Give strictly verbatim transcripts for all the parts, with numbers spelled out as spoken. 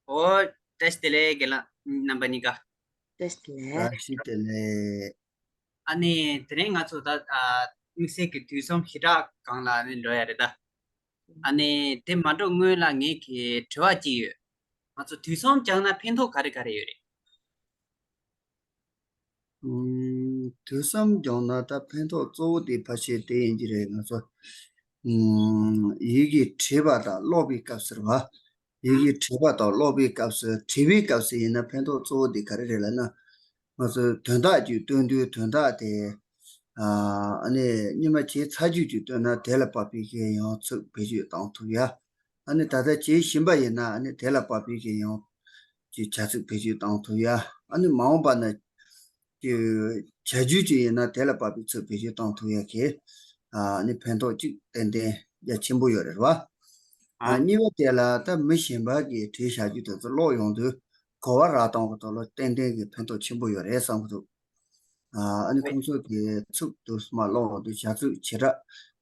ཨོ། བཀྲ་ཤིས་བདེ་ལེགས་རྒན་ལགས་རྣམ་པ་གཉིས་ཀ། བཀྲ་ཤིས་བདེ་ལེགས། བཀྲ་ཤིས་བདེ་ལེགས། ཨ་ནི་དེ་རིང་ང་ཚོ་ད་ཨ་དམིགས་བསལ་གྱི་དུས་གསུམ་ཞི་དྲག་སྒང་ལ་ཨ་ནི་འགྲོ་ཡ་རེད་ད། ཨ་ནི་དེ་མ་འགྲོ་སྔོན་ལ་ངེད་ཀྱི་དྲི་བ་གཅིག་ཡོད། ང་ཚོ་དུས་གསུམ་སྦྱངས་ན་ཕན་ཐོགས་ག་རེ་ག་རེ་ཡོད་རེད། ཨུམ། དུས་གསུམ་སྦྱངས་ན་ད་ཕན་ཐོགས་གཙོ་བོ་དེ་ཕལ་ཆེར་དེ་ཡིན་གྱི་རེད། ང་ཚོ་ཨུམ། ཡི་གེ་བྲིས་པ་དང་ཀློག་པའི་སྐབས་སུ་རེད་བ། ཡི་གེ་བྲིས་པ་དང་ཀློག་པའི་སྐབས་སུ། བྲིས་པའི་སྐབས་སུ་ཡིན་ན་ཕན་ཐོགས་གཙོ་བོ་དེ་ག་རེ་རེད་ལབ་ན། ང་ཚོས་དོན་དག་ཅིག་སྟོན་དུས་དོན་དག་དེ། ཨ་ནི་སྔོན་མ་བྱས་ཚར་རྒྱུ་ཅིག་སྟོན་ན་དེ་ལ་བབ་པའི་གི་ཡང་ཚིག་བེད་སྤྱོད་གཏོང་ཐུབ་ཡ། ཨ་ནི་ད་ལྟ་བྱེད་བཞིན་པ་ཡིན་ན་ཨ་ནི་དེ་ལ་བབ་པའི་གི་ཡང་ཅིག་བྱ་ཚིག་བེད་སྤྱོད་གཏོང་ཐུབ་ཡ། ཨ་ནི་མ་འོངས་པ་ན་ཅིག་བྱ་རྒྱུ་ཅིག་ཡིན་ན་དེ་ལ་བབ་པའི་ཚིག་བེད་སྤྱོད་གཏོང་ཐུབ་ཡ་གི། ཨ་ནི་ཕན་ཐོགས་ཅིག་ཏན་ཏན་རྒྱ་ཆེན་པོ་ཡོད་རེད་བ། ཨ་གཉིས་པ་དེ་ལ་ད་མི་གཞན་པ་གིས་བྲིས་བཞག་རྒྱུ་དེ་ཚོ་ཀློག་ཡོང་དུས་གོ་བ་རག་གཏོང་གི་ཐོག་ལ་ཏན་ཏན་གྱི་ཕན་ཐོགས་ཆེན་པོ་ཡོད་རེད་བསམ་གྱི་འདུག་ཨ་ནི་ཁོང་ཚོས་དེ་ཚིག་དུ་མ་ཀློག་འོང་དུས་བྱ་ཚིག་བྱེ་བྲག་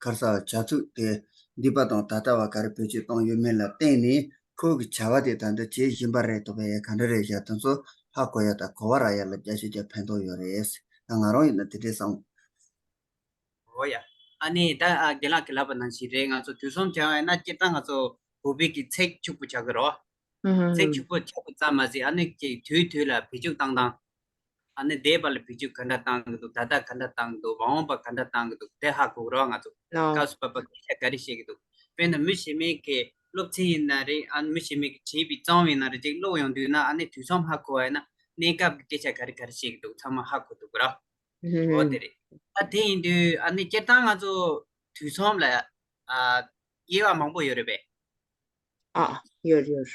ག་རེ་ཟེར། བྱ་ཚིག་དེ་འདས་པ་དང་ད་ལྟ་བ་ག་རེ་བེད་སྤྱོད་གཏོང་ཡོད་མེད་ལ་བརྟེན་ནས་ཁོ་གི་བྱ་བ་དེ་ད་ལྟ་བྱེད་བཞིན་པ་རེད་འདུག་པས་ག་འདྲ་རེད་བཞག་དེ་ཚོ་ཧ་གོ་ཡ་དང་གོ་བ་རག་ཡ་ལ་རྒྱ་ཆེ་རྒྱ་ཕན་ཐོགས་ཡོད་རེད། ད་ང་རང་ཡིན་ན་དེ་འདྲས་བསམ། འོ་ཡ། ཨ་ནི་ད་ཨ་རྒན་ལགས་ཀྱིས་ལབ་པ་ནང་བཞིན་རེད། ང་ཚོ་དུས་གསུམ་སྦྱང་བ་ཡིན་ན་སྤྱིར་བཏང་ང་ཚོ་བོད་པའི་གི་ཚེག་ཕྱུག་པོ་ཆགས་ཀྱི་རེད་བ། ཨུ་ཧུམ། ཚེག་ཕྱུག་པོ་ཆགས་པ་ཙམ་མ་ཟད་ཨ་ནི་ཅིག་དུས་དུས་ལ་བེད་སྤྱོད་བཏང་སྟངས། ཨ་ནི་འདས་པ་ལ་བེད་སྤྱོད་ག་འདྲ་བཏང་གི་འདུག་ད་ལྟ་ག་འདྲ་བཏང་གི་འདུག་མ་འོངས་པ་ག་འདྲ་བཏང་གི་འདུག་དེ་ཧ་གོ་གི་རེད་བ། ང་ཚོ་ཨོ། སྐབས་སུ་བབ་པ་སྐད་ཆ་ག་རེ་བཤད་ཀྱི་འདུག་དཔེར་ན་མི་གཞན་མའི་གི་སློབ་ཚན་ཡིན་ན་རེད། ཨ་ནི་མི་གཞན་མའི་གི་བྲིས་པའི་རྩོམ་ཡིན་ན་རེད། ཅིག་ཀློག་ཡོང་དུས་ན་ཨ་ནི་དུས་མཚམས་ཧ་གོ་བ་ཡིན་ན་གནས་སྐབས་ཀྱི་སྐད་ཆ་ག་རེ་ག་རེ་བཤད་ཀྱི་འདུག་ཚང་མ་ཧ་གོ་འདུག་གི་རེད་བ། ཨུ་ཧུམ། འོ་དེ་རེད། ད་དེ་ཡིན་དུས་ཨ་ནི་སྤྱིར་བཏང་ང་ཚོ་དུས་མཚམས་ལ་ཨ་དབྱེ་བ་མང་པོ་ཡོད་རེད་པས། ཨ་ཡོད་ཡོད།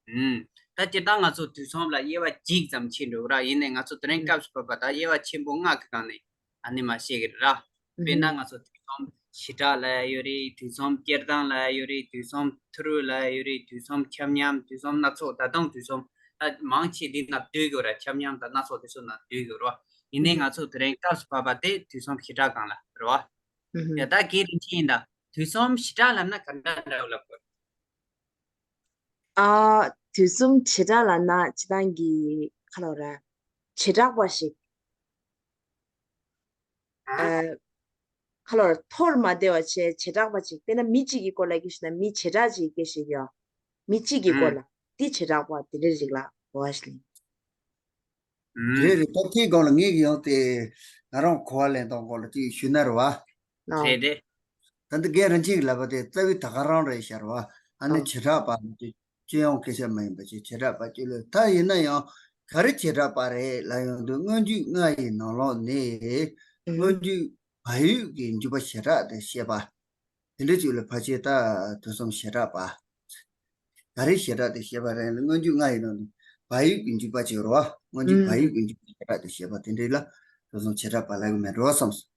ཨུམ། ད་སྤྱིར་བཏང་ང་ཚོ་དུས་མཚམས་ལ་དབྱེ་བ་གཅིག་ཙམ་ཕྱེ་འགྲོ་གི་ར། ཡིན་ནའི་ང་ཚོ་དེ་རིང་ཨུམ། སྐབས་སུ་བབ་པ་ད་དབྱེ་བ་ཆེན་པོ་ལྔ་གི་སྒང་ནས་ཨ་ནི་མར་བཤད་ཀྱི་རེད་ར། དཔེར་ན་ཨུམ། ང་ཚོ་དུས་མཚམས་ཞི་དྲག་ལབ་ཡ་ཡོད་རེད། དུས་མཚམས་སྐྱེལ་སྟངས་ལབ་ཡ་ཡོད་རེད། དུས་མཚམས་ཐུ་རུ་ལབ་ཡ་ཡོད་རེད། དུས་མཚམས་ཁྱབ་མཉམ། དུས་མཚམས་སྣ་ཚོགས། ད་དུང་དུས་མཚམས་ད་མང་ཆེ་འདི་ནང་འདུས་ཡོད་ར། ཁྱབ་མཉམ་དང་སྣ་ཚོགས་དེ་ཚོ་ནང་འདུས་ཡོད་ར། ཡིན་ནའི་ང་ཚོ་དེ་རིང་སྐབས་སུ་བབ་པ་དེ་དུས་མཚམས་ཞི་དྲག་སྒང་ལ་རེད་བ། ཡ་ད་རྒན་རིན་ཆེན་ཡིན་ད། དུས་མཚམས་ཞི་དྲག་ལབ་ན་ག་འདྲ་འདྲ་བོ་ལབ་དགོས། ཨ་དུས་གསུམ་བྱེ་བྲག་ལབ་ན་སྤྱིར་བཏང་གི་ཁ་ལོ་ར་བྱེ་བྲག་པ་ཞིག་ཨ་ཨ་ཁ་ལོ་ར་ཐོག་མ་བདེ་བ་བྱས་བྱེ་བྲག་པ་ཅིག་དཔེར་ན་མི་གཅིག་གི་སྐོར་ལ་སྐད་ཆ་ན་མི་བྱེ་བྲག་ཅིག་སྐད་ཆ་ཡོད། མི་གཅིག་གི་སྐོར་ཨུམ། ལ་དེ་བྱེ་བྲག་པ་དེ་འདྲ་ཞིག་ལ་གོ་བ་ཞིག་ལེན། ཨུམ། རེད་རེད། ད་དེའི་སྒང་ལ་ངེད་ཀྱི་ཡང་དེ་ང་རང་གོ་བ་ལེན་སྟངས་སྐོར་ལ་ཅིག་ཞུས་ན་རེད་བ། ཨོ། རེད་རེད། ད་འདི་རྒན་རིན་ཆེན་གྱིས་ལབ་པ་དེ་རྩ་བའི་ད་ག་རང་རེད་ཤག་རེད་བ། ཨ་ནི་ཨོ། བྱེ་བྲག་པ་དེ་སྤྱི་ཡོངས་སྐད་ཆ་མ་ཡིན་པ་ཅིག་བྱེ་བྲག་པ་སྤྱི་ལོས། ད་ཡིན་ན་ཡང་ག་རེ་བྱེ་བྲག་པ་རེད་ལབ་ཡོང་དུས་སྔོན་འཇུག་ལྔ་ཡི་ནང་ལོགས་ནས་ཨུ་སྔོན་འཇུག་བག་ཡོད་ཀྱི་འཇུག་པ་ཞེ་དྲག་དེ་བཤད་པ། དེ་འདྲ་ཅིག་ལ་ཕལ་ཆེར་ད་དུས་གསུམ་ཞེ་དྲག་པ། ག་རེ་ཞེ་དྲག་དེ་བཤད་པ་རེད་ལ། སྔོན་འཇུག་ལྔ་ཡི་ནང་ནས་བག་ཡོད་ཀྱི་འཇུག་པ་ཅིག་ཡོད་རེད་བ། སྔོན་འཇུག་བག་ཡོད་ཀྱི་འཇུག་པ་ཞེ་དྲག་དེ་བཤད་པ་དེ་འདྲ་ལ་དུས་གསུམ་ཞེ་དྲག་པ་ལབ་ཀྱི་མེད་འགྲོ་བསམ་སོང་།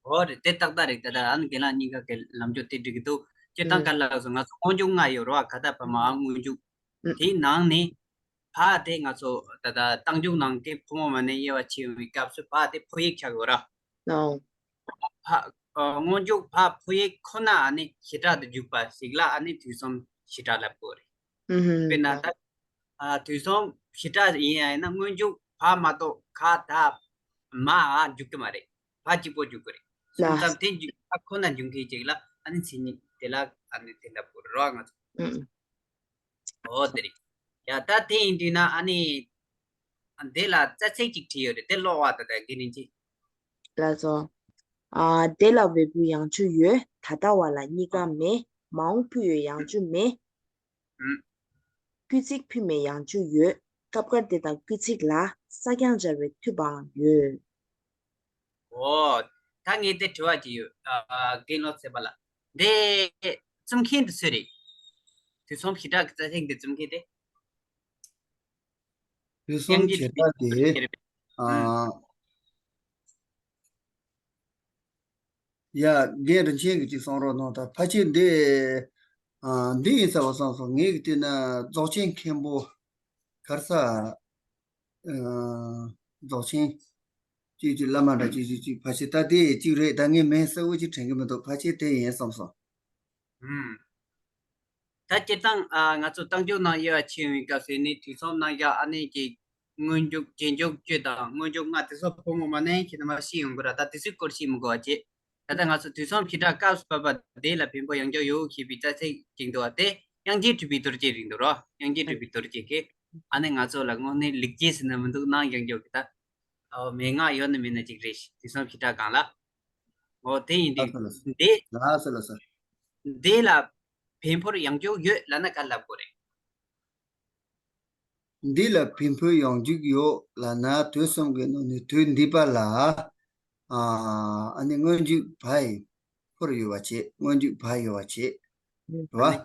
འོ་རེད། དེ་ཏག་ཏག་རེད། ད་ལྟ་ཨ་ནི་རྒན་ལགས་གཉིས་ཀ་གི་ལམ་ཕྱོགས་དེ་འགྲིག་གི་འདུག་སྤྱིར་བཏང་ག་ལ་སོང་ང་ཚོ་སྔོན་འཇུག་ལྔ་ཡོད་རེད་བ། ག་ད་བ་མ་སྔོན་འཇུག་དེའི་ནང་ནས་བག་དེ་ང་ཚོ་ད་ལྟ་རྟགས་འཇུག་ནང་གི་ཕོ་མོ་མ་ནས་དབྱེ་བ་ཕྱེ་ཡོང་བའི་སྐབས་སུ་བག་དེ་ཕོ་ཡིག་ཆགས་ཡོད་ར། ཨོ། བག་ཨ་སྔོན་འཇུག་བག་ཕོ་ཡིག་ཁོ་ན་ཨ་ནི་ཞེ་དྲག་ཏུ་འཇུག་པ་ཞིག་ལ་ཨ་ནི་དུས་གསུམ་ཞེ་དྲག་ལབ་དགོས་རེད། ཨུ་ཧུམ། དཔེར་ན་ད་ཨ་དུས་གསུམ་ཞེ་དྲག་ཡིན་ཡང་ཡིན་ན་སྔོན་འཇུག་བག་མ་གཏོགས་ག་ད་མ་འཇུག་གི་མ་རེད། བག་གཅིག་པོ་འཇུག་གི་རེད། ལ། གསུམ་ཙམ་དེ་འཇུག་བག་ཁོ་ན་འཇུག་མཁན་ཅིག་ལ་ཨ་ནི་མཚན་ཉིད་དེ་ལ་ཨ་ནི་དེ་ལབ་དགོས་རེད་ང་ཚོ། ཨུ། ཨོ་དེ་རེད། ཡ་ད་དེ་ཡིན་དུས་ན་ཨ་ནི། འདི་ལ་རྩ་ཚིག་ཅིག་བྲིས་ཡོད་རེད། དེ་ཀློག་པ་ད་ལྟ་དགེ་རྒན་གྱིས། ལགས་སོ། ཨ་དེ་ལ་འོད་པོའི་ཡང་བཅུ་ཡོད། ད་ལྟ་བ་ལ་གཉིས་ཀ་མེད། མ་འོངས་ཕུལ་བའི་ཡང་བཅུ་མེད། ཨུམ། སྐུལ་ཚིག་ཕུལ་མའི་ཡང་བཅུ་ཡོད། སྐབས་འགར་དེ་དང་སྐུལ་ཚིག་ལ། ས་རྐྱང་སྦྱར་བའི་མཐུད་པའང་ཡོད། ཨོ། ད་ངས་དེ་དྲི་བ་ཅིག་ཡོད། ཨ་རྒན་བློ་ཚེ་པ་ལགས། འདི་རྩོམ་མཁན་དེ་སུ་རེད། དུས་གསུམ་ཞེ་དྲག་གི་རྩ་ཚིག་འདི་རྩོམ་མཁན་དེ། དུས་གསུམ་ཞེ་དྲག་དེ། ཨ། ཡ་རྒན་རིན་ཆེན་གྱིས་ཅིག་གསུང་རོགས་གནང་དང་། ཕལ་ཆེར་འདི། ཨ་འདི་ཡིན་ས་བ་བསམ་སོང་། ངས་ཀྱི་བལྟས་ན་རྫོགས་ཆེན་མཁན་པོ་ག་རེ་ཟ། ཨ་རྫོགས་ཆེན་ཅིག་ཅིག་བླ་མ་འདྲ་ཅིག་ཅིག་ཅིག་ཕལ་ཆེར་ད་དེ་ཅིག་རེད། ད་ངས་མིང་གསལ་བོ་ཅིག་དྲན་གྱི་མི་འདུག་ཕལ་ཆེར་དེ་ཡིན་བསམ་སོང་། ཨུམ། ད་སྤྱིར་བཏང་ཨ་ང་ཚོ་རྟགས་འཇུག་ནང་དབྱེ་བ་ཕྱེ་ཡོང་བའི་སྐབས་སུ་ནི་དུས་གསུམ་རྣམ་གཞག་ཨ་ནི་གི་སྔོན་འཇུག་རྗེས་འཇུག་བཅུ་དང་སྔོན་འཇུག་ལྔ་དེ་ཚོ་ཕོ་མོ་མ་ནས་ཁྱེད་རྣམ་པ་ཤེས་ཡོང་གི་ར། ད་དེ་ཚོའི་སྐོར་ཤེས་མི་དགོས་པ་བྱས། ད་ལྟ་ང་ཚོ་དུས་གསུམ་བྱེ་བྲག་སྐབས་སུ་བབ་པ་དེ་ལ་བེམ་པོ་ཡང་འཇུག་ཡོད་ཞེས་པའི་རྩ་ཚིག་ཅིག་འདུག་པ་དེ་དབྱངས་ཅན་གྲུབ་པའི་རྡོ་རྗེ་རིགས་འདུག་རོ། དབྱངས་ཅན་གྲུབ་པའི་རྡོ་རྗེ་གིས་ཨ་ནི་ང་ཚོ་ལ་དངོས་གནས་ལེགས་སྐྱེས་ཟེར་ན་མི་འདུག་ནང་ཡང་འཇུག་གི་ད། ཨོ་མན་ངག་ཡོད་ན་མེད་ན་ཅིག་རེད། དུས་གསུམ་བྱེ་བྲག་སྒང་ལ། ཨོ་དེ་ཡིན་ལགས་དུས། སོ་ལགས་སོ། འདི། ལགས་སོ་ལགས་སོ། འདི་ལ་བེམ་པོར་ཡང་འཇུག་ཡོད་ལབ་ན་ག་ལབ་དགོས་རེད། འདི་ལ་བེམ་པོའི་ཡང་འཇུག་ཡོད་ལབ་ན་དུས་གསུམ་གྱི་ནང་ནས་དུས་འདས་པ་ལ། ཨ་ཨ་ནི་སྔོན་འཇུག་བ་ཡི་ཕོར་ཡོད་པ་བྱེད། སྔོན་འཇུག་བ་ཡོད་པ་བྱེད། རེད་བ།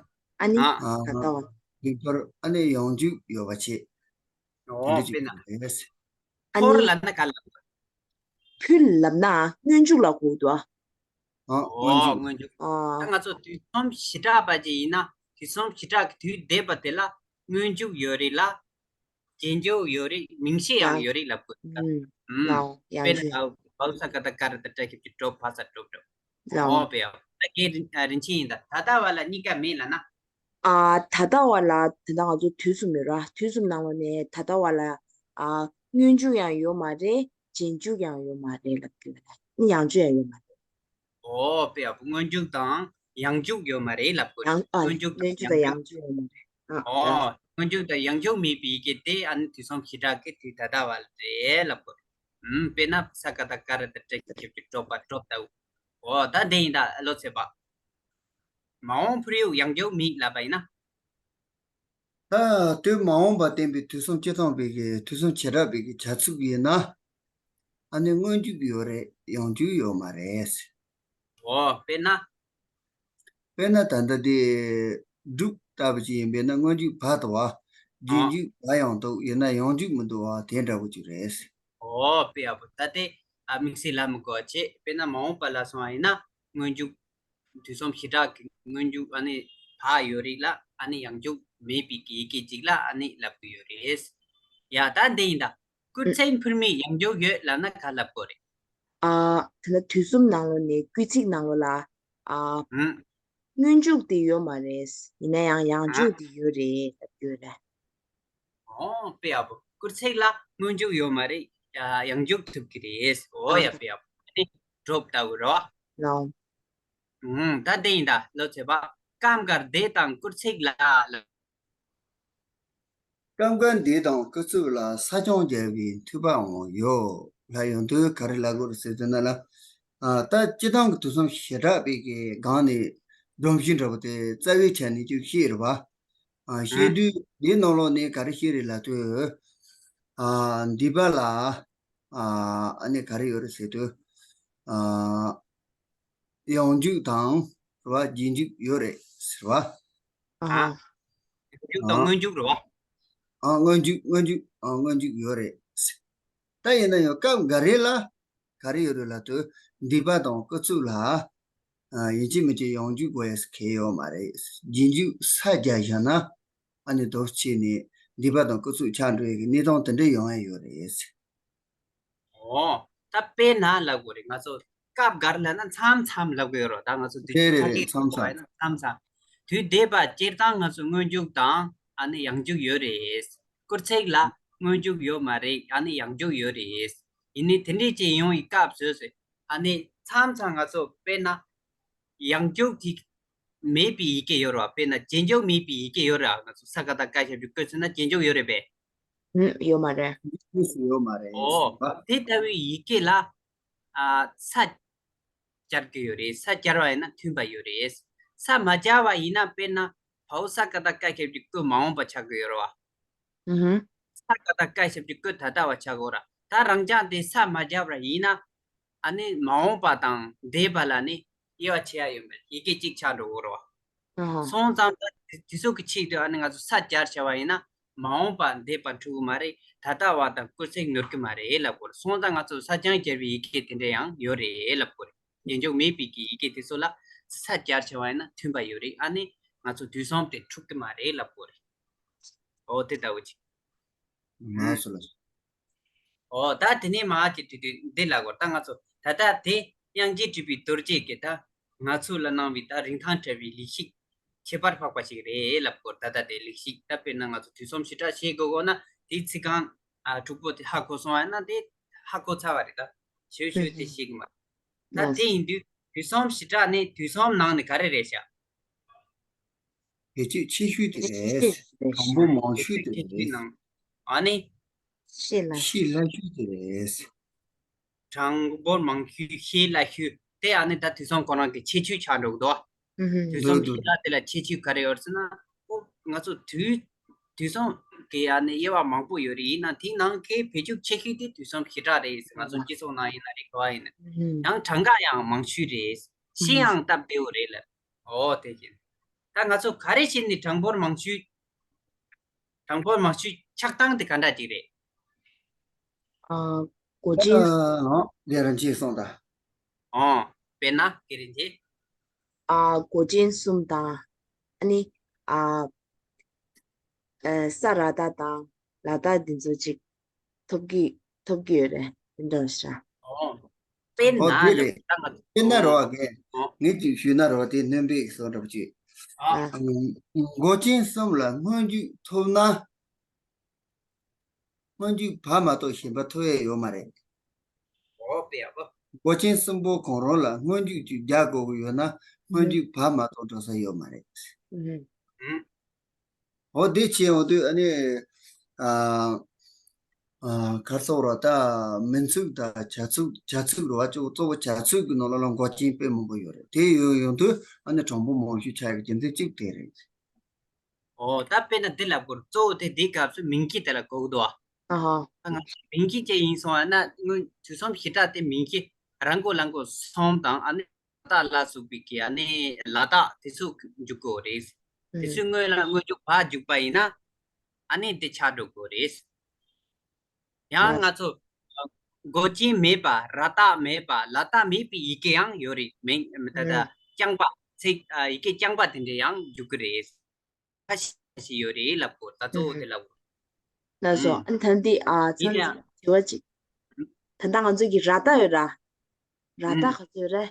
ཨ་ནི་ཨ། ད་ལྟ་བ། བེམ་པོར་ཨ་ནི་ཡང་འཇུག་ཡོད་པ་བྱེད། དེ་འདྲ་ཨོ་དཔེར་ཅིག་ན། རེད། ཨ་ཕོར་ནི། ལབ་ན་ག་ལབ་དགོས། ཕུལ་ལབ་ན་སྔོན་འཇུག་ལ་གོ་འདུག་ཨ། ཨོ་སྔོན་འཇུག་སྔོན་འཇུག་ཨ། ད་ང་ཚོ་དུས་གསུམ་བྱེ་བྲག་པ་ཅིག་ཡིན་ན་དུས་གསུམ་བྱེ་བྲག་གི་དུས་འདས་པ་དེ་ལ་སྔོན་འཇུག་ཡོད་རེད་ལ། རྗེས་འཇུག་ཡོད་རེད། མིང་གཞི་ཡང་ཡང་། ཡོད་རེད་ལབ་དགོས་ད། ཨུམ། ཨུམ། ལའོ་ཡང་དཔེར་ན་འཇུག་ད་བའོ་ས་ཀ་བཏགས་སྐ་ར་བཏགས་སྐྲ་ཞབས་ཀྱུ་གྲོབ་བ་ས་གྲོབ་གྲོབ། ལའོ། ཨོ་དཔེ་ཡང་ད་སྐད་རིན་ཨ་རིན་ཆེན་ཡིན་ད། ད་ལྟ་བ་ལ་གཉིས་ཀ་མེད་ལབ་ན། ཨ། ད་ལྟ་བ་ལ་ད་ལྟ་ང་ཚོ་དུས་གསུམ་ཡོད་ར། དུས་གསུམ་ནང་ལོགས་ནས་ད་ལྟ་བ་ལ་ཨ་སྔོན་འཇུག་ཡང་ཡོད་མ་རེད། རྗེས་འཇུག་ཡང་ཡོད་མ་རེད་ལབ་ཀྱི་ཡོད་ར། ནི་ཡང་འཇུག་ཡང་ཡོད་མ་རེད། ཨོ་དཔེ་ཡག་པོ། སྔོན་འཇུག་དང་ཡང་འཇུག་ཡོད་མ་རེད་ལབ་དགོས་རེད། ཡང་ཨ་སྔོན་འཇུག་སྔོན་འཇུག་དང་ཡང་འཇུག་ཡོད་མ་རེད། ཨ་ཨོ་ཡང་། སྔོན་འཇུག་དང་ཡང་འཇུག་མེད་པའི་ཡི་གེ་དེ་ཨ་ནི་དུས་གསུམ་བྱེ་བྲག་གི་དུས་ད་ལྟ་བ་རེད་ལབ་དགོས་རེད། ཨུམ། དཔེར་ན་ས་ཀ་བཏགས་སྐ་ར་བཏགས་སྐྲ་ཞབས་ཀྱུ་གྲོབ་བ་གྲོབ་ལྟ་བུ། ཨོ་ད་དེ་ཡིན་ད་བློ་ཚོད་པ། མ་འོངས་པར་ཡང་འཇུག་མེད་ལབ་པ་ཡིན་ན། ད་དུས་མ་འོངས་པ་བསྟན་པའི་དུས་གསུམ་སྤྱི་སྟོང་པའི་གི་དུས་གསུམ་བྱེ་བྲག་པའི་གི་བྱ་ཚུལ་ཡིན་ན། ཨ་ནི་སྔོན་འཇུག་ཡོད་རེད། ཡང་འཇུག་ཡོད་མ་རེད། ཨོ་དཔེར་ན། དཔེར་ན་ད་ལྟ་དེ་སྒྲུབ་ལྟ་བུ་ཅིག་ཡིན་པས་ན་སྔོན་འཇུག་བ་འདུག་བ། རྗེས་ཨ་འཇུག་བ་ཡང་འདུག་ཡིན་ན་ཡང་འཇུག་མི་འདུག་བ་དེ་འདྲ་བོ་ཅིག་རེད། ཨོ་དཔེ་ཡག་པོ། ད་དེ་ཨ་དམིགས་བསལ་ལབ་མི་དགོས་པ་བྱས། དཔེར་ན་མ་འོངས་པ་ལ་སོང་བ་ཡིན་ན་སྔོན་འཇུག་དུས་གསུམ་བྱེ་བྲག་གི་སྔོན་འཇུག་ཨ་ནི་བ་ཡོད་རེད་ལ། ཨ་ནི་ཡང་འཇུག་མེད་པའི་གི་ཡི་གེ་གཅིག་ལ་ཨ་ནི་ལབ་གི་ཡོད་རེད། ཡ་ད་འདི་ཡིན་ད། སྐུལ་ཚིག་འཕུལ་མེད་ཡང་འཇུག་ཡོད་ལབ་ན་ག་ལབ་དགོས་རེད། ཨ། ད་ལྟ་དུས་གསུམ་ནང་ལོགས་ནས་སྐུལ་ཚིག་ནང་ལོགས་ལ། ཨ། ཨུམ། སྔོན་འཇུག་དེ་ཡོད་མ་རེད། ཡིན་ན་ཡང་ཡང་འཇུག་དེ་ཡོད་རེད་ལབ་ཀྱི་ཡོད་རེད། ཨོ་དཔེ་ཡག་པོ། སྐུལ་ཚིག་ལ་སྔོན་འཇུག་ཡོད་མ་རེད། ཡ་ཡང་འཇུག་ཐུབ་ཀྱི་རེད། ཨོ་ཨ། ཡ་དཔེ་ཡག་པོ། ཨ་ནི་གྲོབ་ལྟ་བུ་རོ། ལའོ། ཨུམ། ད་དེ་ཡིན་ད་བློ་ཚོད་པ། སྐབས་འགར་འདས་དང་སྐུལ་ཚིག་ལ་ལ། སྐབས་འགར་འདས་དང་སྐུལ་ཚིག་ལ་ས་ཀྱང་སྦྱར་བའི་མཐུན་པའང་ཡོད་ལ། ཡང་དོན་ག་རེ་ལབ་དགོས་རེད་ཟེར་དུས་ན་ལ། ཨ། ད་སྤྱི་བཏང་གི་དུས་གསུམ་བྱེ་བྲག་པའི་གི་སྒང་ནས་སྒྲོམ་གཞི་འདྲ་བོ་དེ་རྩ་བའི་ཆ་ནས་ཅིག་བཤད་རེད་བ། ཨ། བཤད་དུས་འདིའི་ནང་ལོགས་ནས་ག་རེ་བཤད་རེད་ལབ་དུས། ཨ། འདས་པ་ལ། ཨ། ཨ་ནི་ག་རེ་ཡོད་རེད་ཟེར་དུས། ཨ། ཡང་འཇུག་དང་། རེད་བ། རྗེས་འཇུག་ཡོད་རེད་ཟེར་བ། ཨ། ཡང་འཇུག་དང་ཨ། སྔོན་འཇུག་རེད་བ། ཨ། སྔོན་འཇུག་སྔོན་འཇུག་ཨ། སྔོན་འཇུག་ཡོད་རེད། ད་ཡིན་ན་ཡང་སྐབས་འགའ་རེ་ལ་ག་རེ་ཡོད་རེད་ལབ་དུས། འདས་པ་དང་སྐུལ་ཚིག་ལ། ཨ། ཡིན་གཅིག་མིན་གཅིག་ཡང་འཇུག་དགོས་ཡ་གལ་ཡོད་མ་རེད། རྗེས་འཇུག་ས་སྦྱར་བཞག་ན། ཨ་ནི་དོར་བྱས་ནས་འདས་པ་དང་སྐུལ་ཚིག་ཆགས་འགྲོ་ཡ་གི་གནས་སྟངས་དེ་འདྲ་ཡོང་ཡ་ཡོད་རེད། ཨོ། ད་དཔེར་ན་ལབ་དགོས་རེད། ང་ཚོ་སྐབས་འགར་ལབ་ན་མཚམས་མཚམས་ལབ་དགོས་རོ། ད་ང་ཚོ་དུས་རེད་རེད་ཆ་རེད། ཤས་མཚམས་མཚམས། མཚམས་མཚམས། དུས་འདས་པ་སྤྱིར་བཏང་ང་ཚོ་སྔོན་འཇུག་དང་ཨ་ནི་ཡང་འཇུག་ཡོད་རེད། སྐུལ་ཚིག་ལ་སྔོན་འཇུག་ཡོད་མ་རེད། ཨ་ནི་ཡང་འཇུག་ཡོད་རེད། ཡིན་ནའི་དེ་འདྲས་ཅིག་ཡོང་བའི་སྐབས་སུ་ཨ་ནི་མཚམས་མཚམས་ང་ཚོ་དཔེར་ན་ཡང་འཇུག་དེ་མེད་པའི་ཡི་གེ་ཡོད་རེད་བ། དཔེར་ན་རྗེས་འཇུག་མེད་པའི་ཡི་གེ་ཡོད་རེད་བ། ང་ཚོ་ས་ཀ་བཏགས་སྐ་ཞབས་ཀྱུ་སྐུ་ཟེར་ན་རྗེས་འཇུག་ཡོད་རེད་པས། ཨུམ། ཡོད་མ་རེད། ཡོད་མ་རེད། ཨོ། དེ་ལྟ་བུའི་ཡི་གེ་ལ། ཨ། ས་སྦྱར་གྱི་ཡོད་རེད། ས་སྦྱར་བ་ཡིན་ན་མཐུན་པ་ཡོད་རེད། ས་མ་སྦྱར་བ་ཡིན་ན་དཔེར་ན་བའོ་ས་ཀ་བཏགས་སྐ་ཞབས་ཀྱུ་སྐུ་མ་འོངས་པ་ཆགས་ཀྱི་ཡོད་རེད་བ། ཨུ་ཧུམ། ས་ཀ་བཏགས་སྐ་ཞབས་ཀྱུ་སྐུ་ད་ལྟ་བ་ཆགས་ཀྱི་ཡོད་རེད། ད་རང་ཅག་དེ་ས་མ་སྦྱར་བ་ཡིན་ན། ཨ་ནི་མ་འོངས་པ་དང་འདས་པ་ལ་ནི་དབྱེ་བ་ཕྱེ་ཡ་ཡོད་མེད་ཡི་གེ་གཅིག་ཆགས་འགྲོ་གི་རེད་བ། ཨ་ཧ། སོང་ཙང་ད་དེ་ཚོ་གི་ཆེད་དུ་ཨ་ནི་ང་ཚོ་ས་སྦྱར་བྱ་བ་ཡིན་ན་མ་འོངས་པ་འདས་པ་འཁྲུག་གི་མ་རེད། ད་ལྟ་བ་དང་སྐུལ་ཚིག་ནོར་གི་མ་རེད་ལབ་དགོས་རེད། སོང་ཙང་ང་ཚོ་ས་སྦྱར་བྱ་བའི་ཡི་གེ་དེ་འདྲ་ཡང་ཡོད་རེད་ལབ་དགོས་རེད། རྗེས་འཇུག་མེད་པའི་གི་ཡི་གེ་དེ་ཚོ་ལ་ས་སྦྱར་བྱ་བ་ཡིན་ན་མཐུན་པ་ཡོད་རེད། ཨ་ནི་ང་ཚོ་དུས་གསུམ་དེ་འཁྲུག་གི་མ་རེད་ལབ་དགོས་རེད། ཨོ་དེ་ལྟ་བུ་ཅིག་ལགས་སོ་ལགས་སོ། ཨོ་ད་དེ་ནས་མར་ཅིག་དུས་དུས་འདི་ལ་གོ། ད་ང་ཚོ་ད་ལྟ་དེ་དབྱངས་ཅན་གྲུབ་པའི་རྡོ་རྗེ་གིས་ད་ང་ཚོ་ལ་གནང་བའི་ད་རིན་ཐང་བྲལ་བའི་ལས་ཤིག་ཁྱད་པར་འཕགས་པ་ཞིག་རེད་ལབ་དགོས། ད་ལྟ་དེ་ལེགས་བཤད་ད་དཔེར་ན་ང་ཚོ་དུས་གསུམ་བྱེ་བྲག་ཤེས་དགོས་དགོས་ན་དེའི་ཚིག་རྐང་ཨ་དྲུག་པོ་དེ་ཧ་གོ་སོང་བ་ན་དེ་ཧ་གོ་ཚར་བ་རེད། ད་ཞོད་ཞོད་དེ་ཤེས་གི་མ་རེད། ད་དེ་ཡིན་དུས་དུས་གསུམ་བྱེ་བྲག་ནི་དུས་གསུམ་ནང་ནས་ག་རེ་རེད་ཤག་བེད་སྤྱོད་ཆེ་ཤོས་དེ་རེད། དང་པོ་མང་ཤོས་དེ་རེད། ཨ་ནི། ཤེས་སླ་ཤོས་དེ་རེད། གྲངས་འབོར་མང་ཤོས་ཤེས་སླ་ཤོས་དེ་ཨ་ནི་ད་དུས་གསུམ་ཁོ་རང་གི་ཁྱད་ཆོས་ཆགས་འགྲོ་གི་འདུག་དུས་གསུམ་བྱེ་བྲག་དེ་ལ་ཁྱད་ཆོས་ག་རེ་ཡོད་ཟེར་ན། ཨོ་ང་ཚོ་དུས་དུས་གསུམ་གི་ཨ་ནི་དབྱེ་བ་མང་པོ་ཡོད་རེད། ཡིན་ན་དེའི་ནང་གི་བེད་སྤྱོད་ཆེ་ཤོས་དེ་དུས་གསུམ་བྱེ་བྲག་རེད་ཟེར། ང་ཚོ་སྤྱི་ཚོགས་ནང་ཡིན་ན་རེད། ག་པར་ཡིན་ན། ཡང་གྲངས་ཀ་ཡང་མང་ཤོས་རེད། ཤེས་ཡང་སྟབས་བདེ་བོ་རེད་ལ། ཨོ་དེ་བཞིན། ད་ང་ཚོ་ག་རེ་བྱས་ནས་གྲངས་འབོར་མང་ཤོས། གྲངས་འབོར་མང་ཤོས་ཆགས་སྟངས་དེ་ག་འདྲ་ཅིག་རེད། ཨ། མགོ་ཅན། ཨ། འདི་རང་ཅིག་གསུངས་དང་། ཨོ། དཔེར་ན་དེ་རིང་དེ། ཨ། མགོ་ཅན་གསུམ་དང་། ཨ་ནི། ཨ། ཨ། ས་ར་བཏགས་དང་ལ་བཏགས་འདི་ཚོ་ཅིག་ཐོབ་ཀྱི་ཐོབ་ཀྱི་ཡོད་རེད། དེ་འདྲ་ཤག་ཨོ། དཔེར་ན་ཨོ་དེ་རེད། ད་ང་དཔེར་ན་རེད་བ། ངས་ཨོ། ངས་ཅིག་ཞུས་ན་རེད་བ། དེ་སྣོན་པའི་བཟོ་འདྲ་པོ་ཅིག་ཨ། མགོ་ཅན་གསུམ་ལ་སྔོན་འཇུག་ཐོབ་ན། སྔོན་འཇུག་བ་མ་གཏོགས་གཞན་པ་ཐོབ་ཡས་ཡོད་མ་རེད། ཨོ་དཔེ་ཡག་པོ། མགོ་ཅན་གསུམ་པོ་གང་རུང་ལ་སྔོན་འཇུག་ཅིག་རྒྱག་དགོས་ཀྱི་ཡོད་ན་སྔོན་འཇུག་བ་མ་གཏོགས་འགྲོ་ས་ཡོད་མ་རེད། ཨུ། ཨོ་དེ་བྱས་ཡོང་དུས་ཨ་ནི། ཨ། ཨ། ག་རེ་ཟེར་ར། ད་མིང་ཚིག་དང་བྱ་ཚིག་བྱ་ཚིག་རེད་བ། གཙོ་བོ་གཙོ་བོ་བྱ་ཚིག་གི་ནང་ལོགས་ལ་མགོ་ཅན་དཔེ་མང་པོ་ཡོད་རེད། དེ་ཡོད་ཡོང་དུས་ཨ་ནི་གྲངས་འབོར་མང་ཤོས་ཆགས་ཡོད་རྒྱུ་མཚན་གཅིག་དེ་རེད། ཨོ་ད་དཔེར་ན་འདི་ལབ་དགོས། གཙོ་བོ་དེ་འདིའི་སྐབས་སུ་མིང་གི་དེ་ལ་གོ་གི་འདུག་ཨ། ཨ་ཧ། ད་ང་ཚོ་མིང་གི་ཅན་ཡིན་སོང་ཨ་ན་སྔོན་དུས་གསུམ་བྱེ་བྲག་དེ་མིང་གི་ར་མགོ་ལ་མགོ་གསུམ་དང་ཨ་ནི་ལ་བཏགས་ལ་སོགས་པའི་གི་ཨ་ནི་ལ་བཏགས་དེ་ཚོ་འཇུག་དགོས་རེད། དེ་ཚོའི་སྔོན་ལ་སྔོན་འཇུག་བ་འཇུག་པ་ཡིན་ན་ཨ་ནི་དེ་ཆགས་འགྲོ་དགོས་རེད། ཡང་ང་ཚོ་མགོ་ཅན་མེད་པ། ར་བཏགས་མེད་པ། ལ་བཏགས་མེད་པའི་ཡི་གེ་ཡང་ཡོད་རེད། མིང་ད་ལྟ་རྐྱང་པ་ཚིག་ཡི་གེ་རྐྱང་པ་དེ་འདྲ་ཡང་འཇུག་གི་རེད། ཁ་ཤས་ཤིག་ཡོད་རེད་ལབ་དགོས། ད་གཙོ་བོ་དེ་ལབ་དགོས། ལགས་སོ། ཨ་ནི་ད་འདི་ཨ་ཡིན་ཚང་ཡང་དྲི་བ་གཅིག་ད་ལྟ་ང་ཚོ་གི་ར་བཏགས་ཡོད་ར། ར་བཏགས་ག་ཚོད་རེད།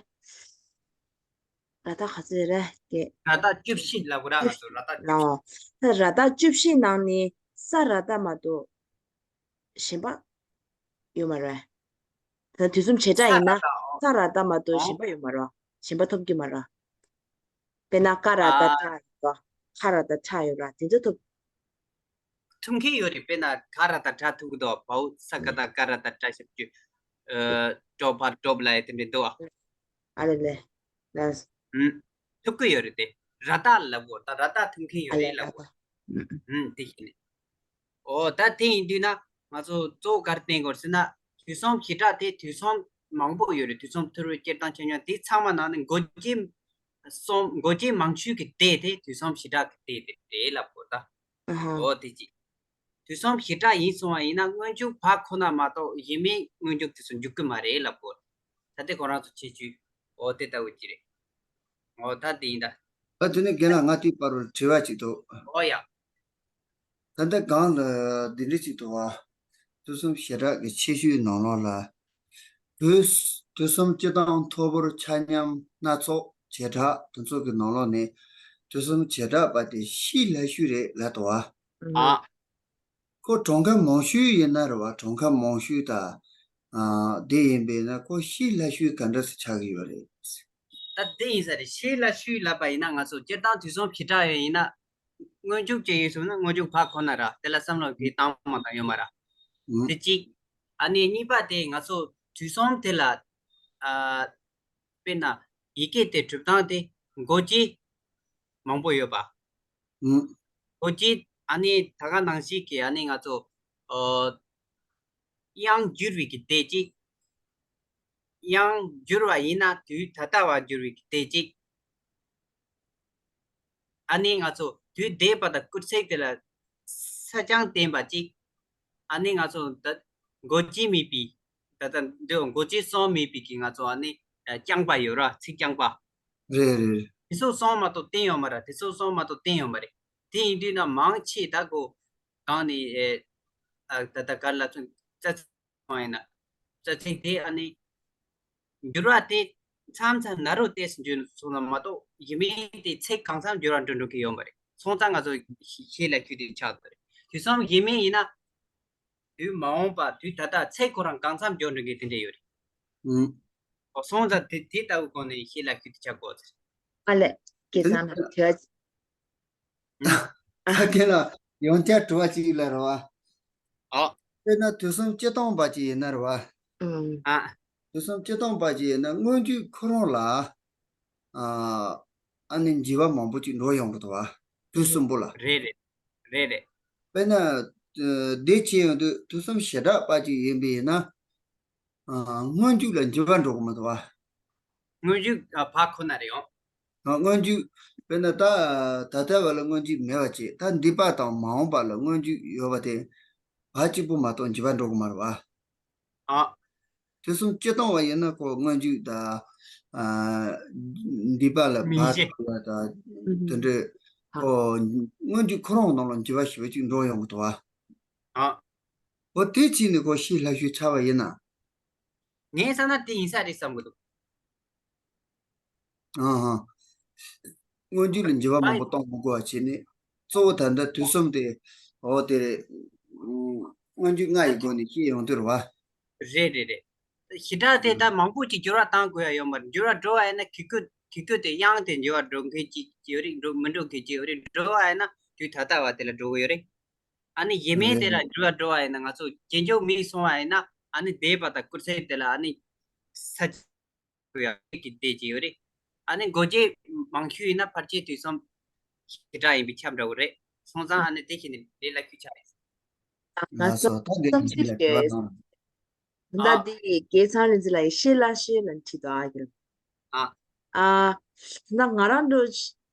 ར་བཏགས་ག་ཚོད་རེད་དེ། ར་བཏགས་བཅུ་བཞི་ལབ་དགོས་ར། ང་ཚོ་ར་བཏགས་བཅུ་བཞི། ལའོ། ད་ར་བཏགས་བཅུ་བཞི་ནང་ནས་ས་ར་བཏགས་མ་གཏོགས་གཞན་པ་ཡོད་མ་རེད། ད་དུས་གསུམ་བྱེ་བྲག་ཡིན་ན་ས་ར་བཏགས་མ་གཏོགས་གཞན་པ་ཡོད་མ་རེད། གཞན་པ་ཐོབ་ཀྱི་མ་རེད། དཔེར་ན་ཀ་ར་བཏགས་ཀྲ་ཡོད་ར། ཁ་ར་བཏགས་ཁྲ་ཡོད་ར། དེ་ཚོ་ཐོབ། ཐུབ་མཁན་ཡོད་རེད། དཔེར་ན་ག་ར་བཏགས་གྲ་ཐུབ་ཀྱི་འདུག་བའོ་ས་ཀ་བཏགས་ཀ་ར་བཏགས་ཀྲ་ཞབས་ཀྱུ། ཨ། ཀྲོ་ཕར་ཀྲོབ་ལབ་ཡ་དེ་འདྲ་འདུག་ཨ་རེ་ལེ། ལགས། ཨུམ། ཐུབ་ཀྱི་ཡོད་རེད་དེ། ར་བཏགས་ལབ་དགོས། ད་ར་བཏགས་ཐུབ་མཁན་ཡོད་རེད་ལབ་དགོས། ཨུམ། དེ་བཞིན་ནས། ཨོ་ད་དེ་ཡིན་དུས་ན་ང་ཚོ་གཙོ་བོ་ག་རེ་བསྟན་དགོས་ཟེར་ན་དུས་གསུམ་བྱེ་བྲག་དེ་དུས་གསུམ་མང་པོ་ཡོད་རེད། དུས་གསུམ་ཐུར་བུ་སྐྱེར་དང་ཆོས་ཉིད་དེ་ཚང་མ་ནང་ནས་མགོ་ཅན་གསུམ་མགོ་ཅན་མང་ཤོས་ཀྱི་སྡེ་དེ་དུས་གསུམ་བྱེ་བྲག་གི་སྡེ་དེ་རེད་ལབ་དགོས་ད། ཨ་ཧ། ཨོ་དེ་ཅི། དུས་གསུམ་བྱེ་བྲག་ཡིན་སོང་བ་ཡིན་ན་སྔོན་འཇུག་བ་ཁོ་ན་མ་གཏོགས་གཞན་མའི་སྔོན་འཇུག་དེ་ཚོ་འཇུག་གི་མ་རེད་ལབ་དགོས། ད་དེ་ཁོ་རང་ཚོ་ཁྱད་ཆོས། ཨོ་དེ་ལྟ་བུ་ཅི་རེད། ཨོ་ད་དེ་ཡིན་ད། ད་དེ་ནས་རྒན་ལགས་ང་དེའི་བར་དུ་དྲི་བ་ཅིག་འདུག་ཨོ་ཡ། ད་ལྟ་གོང་ལ་འདི་འདྲ་ཅིག་འདུག་བ། དུས་གསུམ་བྱེ་བྲག་གི་ཁྱད་ཆོས་ནང་ལོགས་ལ། དུས་དུས་གསུམ་སྤྱི་དང་ཐོར་བུར་ཆ་མཉམ་སྣ་ཚོགས་བྱེ་བྲག་དེ་ཚོ་གི་ནང་ལོགས་ནས་དུས་གསུམ་བྱེ་བྲག་པ་དེ་ཤེས་སླ་ཤོས་རེད་ལབ་འདུག་བ། ཨ། ཁོ་གྲངས་ཀ་མང་ཤོས་ཡིན་ན་རེད་བ། གྲངས་ཀ་མང་ཤོས་དང་། ཨ། དེ་ཡིན་པས་ན་ཁོ་ཤེས་སླ་ཤོས་ག་འདྲ་སེ་ཆགས་ཀྱི་ཡོད་རེད། ད་དེ་ཡིན་ས་རེད། ཤེས་སླ་ཤོས་ལབ་པ་ཡིན་ན་ང་ཚོ་སྤྱིར་བཏང་དུས་གསུམ་བྱེ་བྲག་ཡོད་ཡིན་ན། སྔོན་འཇུག་ཅིག་ཡོད་སོང་ན་སྔོན་འཇུག་བ་ཁོ་ན་ར་དེ་ལ་བསམ་བློ་གི་བཏང་མ་བཏང་ཡོད་མ་ར། ཨུ། དེ་གཅིག་ཨ་ནི་གཉིས་པ་དེ་ང་ཚོ་དུས་གསུམ་དེ་ལ། ཨ། དཔེར་ན་ཡི་གེ་དེ་གྲུབ་སྟངས་དེ་མགོ་ཅན་མང་པོ་ཡོད་པ། ཨུ། མགོ་ཅན་ཨ་ནི་ད་ག་ནང་བཞིན་གྱི་ཨ་ནི་ང་ཚོ། ཨོ། དབྱངས་བསྒྱུར་བའི་གི་སྡེ་གཅིག་དབྱངས་བསྒྱུར་བ་ཡིན་ན་དུས་ད་ལྟ་བ་བསྒྱུར་བའི་གི་སྡེ་གཅིག་ཨ་ནི་ང་ཚོ་དུས་འདས་པ་དང་སྐུལ་ཚིག་དེ་ལ་ས་ཀྱང་བསྟན་པ་གཅིག་ཨ་ནི་ང་ཚོ་ད་མགོ་ཅན་མེད་པའི་ད་ལྟ་འདི་མགོ་ཅན་གསུམ་མེད་པའི་གི་ང་ཚོ་ཨ་ནི་རྐྱང་པ་ཡོད་ར། ཚིག་རྐྱང་པ། རེད་རེད། དེ་ཚོ་གསུམ་མ་གཏོགས་བསྟན་ཡོད་མ་རེད། དེ་ཚོ་གསུམ་མ་གཏོགས་བསྟན་ཡོད་མ་རེད། དེ་ཡིན་དུས་ན་མང་ཆེ་ད་གོ་གང་ནས་ཨ་ད་ལྟ་གར་ལ་ཚོན་རྩ་ཚིག་ཡིན་ན་རྩ་ཚིག་དེ་ཨ་ནི་འགྱུར་བ་དེ་མཚམས་མཚམས་ན་རོ་ཏོག་ཙམ་འགྱུར་སོང་ན་མ་གཏོགས་ ཡིན་མིན་དེ་ཚེ་གང་འཚམ་འགྱུར་བ་འགྲོ་འགྲོ་གི་ཡོད་མ་རེད། སོང་ཙང་ང་ཚོ་ཤེས་ལ་ཁུལ་དེ་ཆགས་འདུག་རེད། དུས་གསུམ་ཡིན་མིན་ཡིན་ན། དུས་མ་འོངས་པ་དུས་ད་ལྟ་ཚེ་ཁོ་རང་གང་འཚམ་འགྱུར་འགྲོ་གི་དེ་འདྲ་ཡོད་རེད། ཨང་། ཨོ་སོང་ཙང་དེ་དེ་ལྟ་བུའི་སྒོ་ནས་ཤེས་ལ་ཁུལ་དེ་ཆགས་དགོས་ཟེར། ཨ་ལས། དགེ་དེ་ཚང་ལ་དྲི་བ། ད་དེ་ལ་ཡང་བསྐྱར་དྲི་བ་གཅིག་ལ་རེད་བ། ཨོ། དཔེར་ན་དུས་གསུམ་སྤྱིར་བཏང་པ་ཅིག་ཡིན་ན་རེད་བ། ཨང་། ཨ། དུས་གསུམ་སྤྱིར་བཏང་པ་ཅིག་ཡིན་ན་སྔོན་འཇུག་ཁོ་རང་ལ། ཨ། ཨ་ནི་འགྱུར་བ་མང་པོ་ཅིག་འགྲོ་ཡོང་གི་འདུག་བ། དུས་གསུམ་པོ་ལ། རེད་རེད། རེད་རེད། དཔེར་ན། ཨ། དེ་བྱས་ཡོང་དུས་དུས་གསུམ་བྱེ་བྲག་པ་ཅིག་ཡིན་པ་ཡིན་ན། ཨ། སྔོན་འཇུག་ལ་འགྱུར་བ་འགྲོ་གི་མི་འདུག་བ། སྔོན་འཇུག་ཨ་བག་ཁོ་ན་རེད་ཡོང་། ཨ། སྔོན་འཇུག་དཔེར་ན་ད་ད་ལྟ་བ་ལ་སྔོན་འཇུག་མེད་པ་བྱས། ད་འདས་པ་དང་མ་འོངས་པ་ལ་སྔོན་འཇུག་ཡོད་པ་དེ་བག་གཅིག་པུ་མ་གཏོགས་འགྱུར་བ་འགྲོ་གི་མ་རེད་བ། ཨ། དུས་གསུམ་སྤྱིར་བཏང་བ་ཡིན་ན་ཁོ་སྔོན་འཇུག་དང་། ཨ། འདས་པ་ལ་མིང་བག་གཞི། གཏོང་བ་དང་། ཨུ་དེ་འདྲའི་ཧ། ཁོ་སྔོན་འཇུག་ཁོ་རང་ནང་ལ་འགྱུར་བ་ཞེ་པོ་ཅིག་འགྲོ་ཡོང་གི་འདུག་བ། ཨ། འོ་དེ་བྱས་ནས་ཁོ་ཤེས་སླ་ཤོས་ཆགས་པ་ཡིན་ན། ངས་བསམ་ན་དེ་ཡིན་ས་རེད་བསམ་གི་འདུག་ཨང་ཧང་། སྔོན་འཇུག་ལ་འགྱུར་བ་མང་པོ་གཏོང་མི་དགོས་པ་བྱས་ནས། གཙོ་བོ་ད་ལྟ་དུས་གསུམ་དེ། འོ་དེ་རེད། སྔོན་འཇུག་ལྔ་ཡི་སྒོ་ནས་ཤེས་ཡོང་དུས་རེད་བ། རེད་རེད་རེད། ཞེ་དྲག་དེ་ད་མང་པོ་ཅིག་འགྱུར་བ་གཏང་དགོས་ཡ་ཡོད་མ་རེད། འགྱུར་བ་འགྲོ་བ་ཡིན་ན་གི་ཁུ་གི་ཁུ་དེ་དབྱངས་དེ་འགྱུར་བ་འགྲོ་མཁན་ཅིག་ཡོད་རེད། འགྲོ་མི་འགྲོ་མཁན་ཅིག་ཡོད་རེད། འགྲོ་བ་ཡིན་ན་དུས་ད་ལྟ་བ་དེ་ལ་འགྲོ་གི་ཡོད་རེད། ཨ་ནི་ཡེ་མེད་དེ་ལ་འགྱུར་བ་འགྲོ་བ་ཡིན་ན། ང་ཚོ་རྗེས་འཇུག་མི་སོང་བ་ཡིན་ན། ཨ་ནི་འདས་པ་དང་སྐུལ་ཚད་དེ་ལ་ཨ་ནི་ས་ཡ་གི་བསྡད་ཀྱི་ཡོད་རེད། ཨ་ནི་འགོག་བྱེད་མང་ཤོས་ཡིན་ན་ཕལ་ཆེར་དུས་གསུམ་བྱེ་བྲག་ཡིན་པས་ཁྱབ་འདྲ་བོ་རེད། སོང་ཙང་ཨ་ནི་དེ་ཁྱེད་ནི་ལས་སླ་ཤོས་ཆགས་ཡིན། ང་ལགས་སོ། ད་འདི་བསམ་ཚུལ་ཡོད། ད་འདི་དགེ་ཚང་རིག་འཛིན་ལགས་ཤེས་སླ་ཤོས་ལ་འཁྲིད་དོ་ཨ་ཡིན། ཨ། ཨ། ད་ང་རང་འདྲ་ཆ་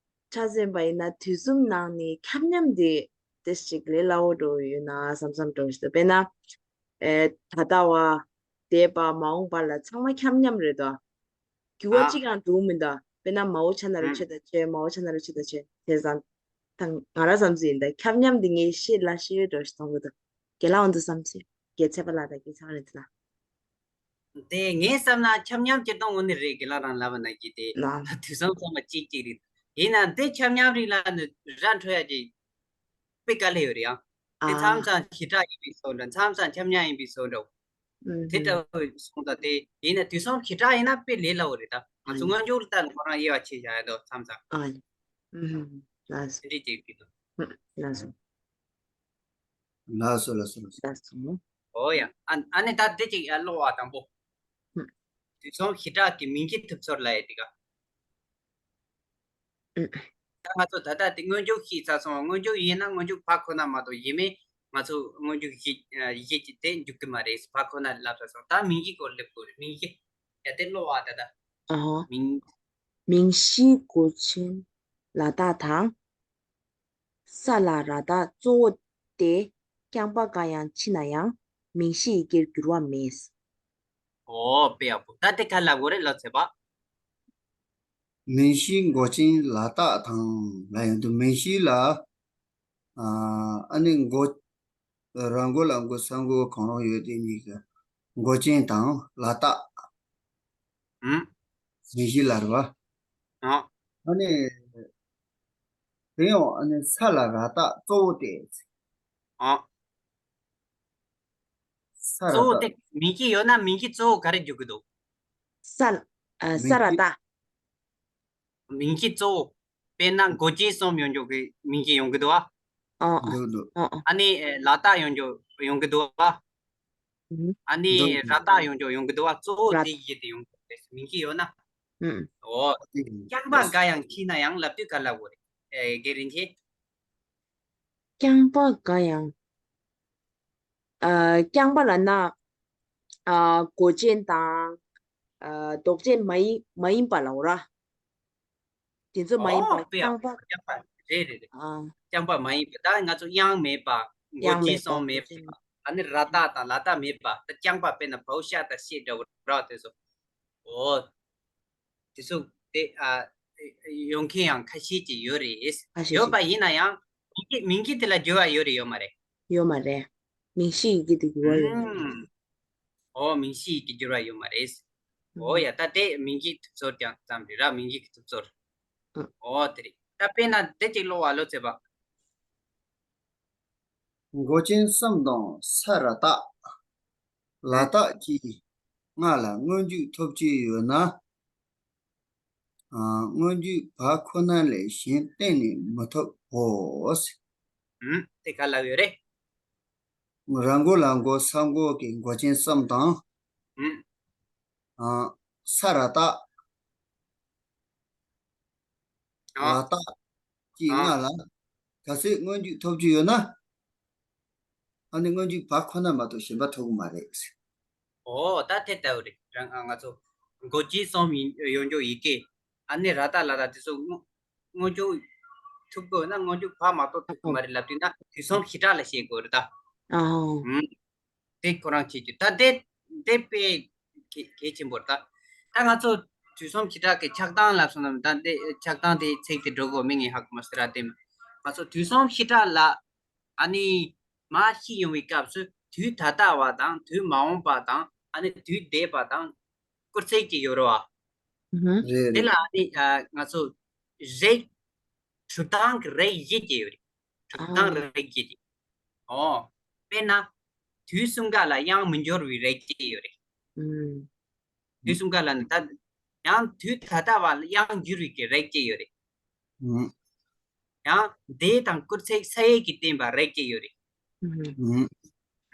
མཚོན་པ་ཡིན་ན་དུས་གསུམ་ནང་ནས་ཁྱབ་མཉམ་དེ་ཏོག་ཙམ་ལས་སླ་བོ་འདྲ་ཡོད་ན་བསམ་བསམ་འདྲ་ཞིག་འདུག་དཔེར་ན། ཨེ། ད་ལྟ་བ། འདས་པ། མ་འོངས་པ་ལ་ཚང་མ་ཁྱབ་མཉམ་རེད་དོ། འགྱུར་བ་ཨ། གཅིག་ཀྱང་འགྲོ་མི་འདུག་དཔེར་ན་མའོ་ཆ་ན་རུ་ཨ། ཆེ་ད་ཆེ། མའོ་ཆ་ན་རུ་ཆེ་ད་ཆེ། དེ་ཙང་། ད་ང་རང་བསམ་ཚུལ་ཡིན་ད། ཁྱབ་མཉམ་འདི་ངས་ཤེས་སླ་ཤོས་འདྲ་ཞིག་མཐོང་གི་འདུག་དགེ་ལགས་འོ་འདུག་བསམ་ཚུལ། དགེ་ཚེ་པ་ལགས་དང་དགེ་ཚང་རིག་འཛིན་ལགས། དེ་ངས་བསམ་ན་ཁྱབ་མཉམ་སྤྱིར་བཏང་དངོས་གནས་རེད། དགེ་ལགས་རང་ལབ་པ་ནང་བཞིན་དེ་ལ། ད་དུས་གསུམ་ཚང་མ་གཅིག་གཅིག་རེད། ཡིན་ནའང་དེ་ཁྱབ་མཉམ་རིགས་ལ་ནི་ར་འཕྲོད་ཡ་གི་དཔེ་དཀའ་ལས་ཡོད་རེད་ཡ། དེ་མཚམས་མཚམས་བྱེ་བྲག་ཡིན་པའི་བཟོ་འདྲ། མཚམས་མཚམས་ཁྱབ་མཉམ་ཡིན་པའི་བཟོ་འདྲ། དེ་ལྟ་བུ་སོང་ཙང་དེ་ཡིན་ན་དུས་གསུམ་བྱེ་བྲག་ཡིན་ན་དཔེ་ལས་སླ་བོ་རེད། ད་ང་ཚོ་ཨ་ནི། སྔོན་འཇུག་ལ་ལྟ་ན་ཁོ་རང་དབྱེ་བ་ཕྱེ་བཞག་ཡ་འདུག་མཚམས་མཚམས། ཨ་ནི། ཨུམ། ལགས་སོ། དེ་འདྲས་བྱེད་ཀྱི་འདུག་ཨུམ། ལགས་སོ། ལགས་སོ་ལགས་སོ་ལགས་སོ། ལགས་སོ། འོ་ཡ། ཨ་ཨ་ནི་ད་དེ་ཅིག་ཡ་ཀློག་པ་དང་པོ། ཨུམ། དུས་གསུམ་བྱེ་བྲག་གི་མིང་གཞི་ཐུབ་ཚོད་ལབ་ཡ་དེ་ག་ཨུམ། ད་ང་ཚོ་ད་ལྟ་དེ་སྔོན་འཇུག་ཤེས་ཚར་སོང་བ། སྔོན་འཇུག་ཡིན་ན་སྔོན་འཇུག་ཕར་ཁོ་ན་མ་གཏོགས་ཡེ་མེད་ང་ཚོ་སྔོན་འཇུག་གཞི་གཞི་ཅིག་དེ་འཇུག་གི་མ་རེད། ཕར་ཁོ་ན་ལབ་ཚར་སོང་། ད་མིང་གཞི་སྐོར་སླེབས་དགོས་རེད། མིང་གཞི་ཡ་དེ་ཀློག་པ་ད་ལྟ་ཨ་ཧོ། མིང་། མིང་གཞིའི་མགོ་ཅན་ལ་དྭགས་དང་། ས་ལ་ར་བཏགས་གཙོ་བོ་སྟེ། རྐྱང་པ་འགའ་ཡང་མཆིས་ན་ཡང་། མིང་གཞི་ཡི་གེར་འགྱུར་བ་མེད། ཨོ་དཔེ་ཡག་པོ། ད་དེ་ག་ལབ་དགོས་རེད་ལབ་ཚེ་བ། མིང་གཞིའི་མགོ་ཅན་ལ་དྭགས་དང་ལབ་ཡོང་དུས་མིང་གཞི་ལ། ཨ་ཨ་ནི་མགོ། ར་མགོ་ལ་མགོ་ས་མགོ་གང་རུང་ཡོད་དེ་གཉིས་ཀྱི་མགོ་ཅན་དང་ལ་དྭགས། ཨུམ། མིང་གཞི་ལ་རེད་བ། ཨ། ཨ་ནི། དེ་ཡང་ཨ་ནི་ས་ལ་ར་བཏགས་གཙོ་བོ་སྟེ། ཨ། ས་ར་གཙོ་བོ་སྟེ། བཏགས། མིང་གཞི་ཡོད་ན་མིང་གཞི་གཙོ་བོ་ག་རེ་འཇུག་གི་འདུག་ས་ལ། ཨ། ས་མིང་ར་གཞི། བཏགས། མིང་གཞི་གཙོ་བོ། དཔེར་ན་མགོ་ཅན་གསུམ་ཡོང་རྒྱུ་གི་མིང་གཞི་ཡོང་གི་འདུག་ཨ། ཨ་ཨ། འདུག་འདུག་ཨ་ཨ། ཨ་ནི་ལ་དྭགས་ཡོང་རྒྱུ་ཡོང་གི་འདུག་ཨ། ཨུ། ཨ་ནི་འདུག་འདུག་ར་བཏགས་ཡོང་རྒྱུ་ཡོང་གི་འདུག་ཨ། གཙོ་བོ་ར། དེ་ཡི་དེ་ཡོང་གི་རེད། མིང་གཞི་ཡོད་ན། ཨུ། ཨོ། རྐྱང་པ་འགའ་ཡང་མཆིས་ན་ཡང་ལབ་དུས་ག་ལབ་དགོས་རེད། ཨེ། དགེ་རིན་ཆེན། རྐྱང་པ་འགའ་ཡང་། ཨ། རྐྱང་པ་ལབ་ན། ཨ། མགོ་ཅན་དང་། ཨ། འདོགས་ཅན་མ་ཡིན་མ་ཡིན་པ་ལབ་དགོས་ར། དེ་ཚོ་མ་ཡིན་པ། ཨོ་དཔེ་ཡག་རྐྱང་པ། པོ། རྐྱང་པ་རེད་རེད་རེད། ཨ། རྐྱང་པ་མ་ཡིན་པ། ད་ང་ཚོ་དབྱངས་མེད་པ། མགོ་དབྱངས་ཅན་མེད་པ། གསུམ་མེད་མགོ་ཅན་པ། མེད་པ། ཨ་ནི་ར་བཏགས་དང་ལ་དྭགས་མེད་པ། ད་རྐྱང་པ་དཔེར་ན་བའོ་ཤ་དང་ཤེ་འདྲ་བོ་ར་དེ་ཚོ། ཨོ། དེ་ཚོ་དེ། ཨ། ཡོང་མཁན་ཡང་ཁ་ཤས་ཅིག་ཡོད་རེད། ཁ་ཤས་ཡོད་པ་ཅིག་ཡིན་ན་ཡང་མིང་གི་མིང་གི་དེ་ལ་འགྱུར་བ་ཡོད་རེད་ཡོད་མ་རེད། ཡོད་མ་རེད། མིང་གཞི་ཡི་གེ་དེ་འགྱུར་བ་ཡོད་མ་རེད། ཨུམ། ཨོ་མིང་གཞི་ཡི་གེ་འགྱུར་བ་ཡོད་མ་རེད། ཨོ་ཡ། ད་དེ་མིང་གི་ཐུབ་ཚོད་ཀྱང་ཙམ་རེད་ར། མིང་གི་ཐུབ་ཚོད། ཨོ་དེ་རེད། ད་དཔེར་ན་དེ་གཅིག་ཀློག་པ་ལོ་ཚེ་པ། མགོ་ཅན་གསུམ་དང་ས་ར་བཏགས། ལ་བཏགས་ཀྱིས་སྔ་ལ་སྔོན་འཇུག་ཐོབ་ཀྱི་ཡོད་ན། ཨ། སྔོན་འཇུག་བ་ཁོ་ན་ལས་གཞན་གཏན་ནས་མི་ཐོབ་བོ། ཨུམ། དེ་ག་ལབ་ཡོད་རེད། ར་མགོ་ལ་མགོ་ས་མགོ་གི་མགོ་ཅན་གསུམ་དང་། ཨུམ། ཨ། ས་ར་བཏགས། ཨ། ལ་བཏགས་ཀྱིས་ཨ། སྔ་ལ། གལ་སྲིད་སྔོན་འཇུག་ཐོབ་ཀྱི་ཡོད་ན། ཨ་ནི་སྔོན་འཇུག་བ་ཁོ་ན་མ་གཏོགས་གཞན་པ་ཐོབ་ཀྱི་མ་རེད། ཨོ། ད་དེ་ལྟ་བུ་རེད། རང་ང་ཚོ་མགོ་ཅན་གསུམ་ཡིན་ཡོང་རྒྱུ་ཡི་གེ། ཨ་ནི་ར་བཏགས་ལ་བཏགས་དེ་ཚོ་སྔོན་སྔོན་འཇུག་ཐུབ་དགོས་ན་སྔོན་འཇུག་བ་མ་གཏོགས་ཐུབ་ཀྱི་མ་རེད་ལབ་དུས་ན་དུས་གསུམ་བྱེ་བྲག་ལ་བཤད་དགོས་རེད་ད། ཨོ། ཨུམ། དེ་ཁོ་རང་བྱེད་རྒྱུ་ད་དེ་དེ་དཔེ་གལ་གལ་ཆེན་པོ་རེད་ད། ད་ང་ཚོ་དུས་གསུམ་བྱེ་བྲག་གི་ཆགས་སྡང་ལབ་སོང་ན་ད་དེ་ཆགས་སྡང་དེ་ཚིག་དེ་འགྲོ་དགོས་མིན་ངས་ཧ་གོ་མ་སོང་ར། དེ་མ་ང་ཚོ་དུས་གསུམ་བྱེ་བྲག་ལ། ཨ་ནི་མར་ཤེས་ཡོང་བའི་སྐབས་སུ་དུས་ད་ལྟ་བ་དང་དུས་མ་འོངས་པ་དང་ཨ་ནི་དུས་འདས་པ་དང་སྐུལ་ཚིག་ཅིག་ཡོད་རེད་བ། ཨུ་ཧུ། རེད་དེ་རེད། ལ་ཨ་ནི་ཨ་ང་ཚོ་རིགས་གྲུབ་སྟངས་ཀྱི་རིགས་བཞི་ཅིག་ཡོད་རེད། གྲུབ་ཨ། སྟངས་རིགས་བཞི་ཅིག་ཨོ། དཔེར་ན། དུས་གསུམ་ཀ་ལ་དབྱངས་མི་འགྱུར་བའི་རིགས་ཅིག་ཡོད་རེད། ཨུམ། དུས་གསུམ་ཀ་ལ་ནི་ད། ཡང་དུས་ད་ལྟ་བ་ལ་དབྱངས་འགྱུར་བའི་གི་རིགས་ཅིག་ཡོད་རེད། ཨུམ། ཡང་འདས་དང་སྐུལ་ཚིག་ས་ཡིག་གིས་བསྟན་པ་རིགས་ཅིག་ཡོད་རེད། ཨུམ།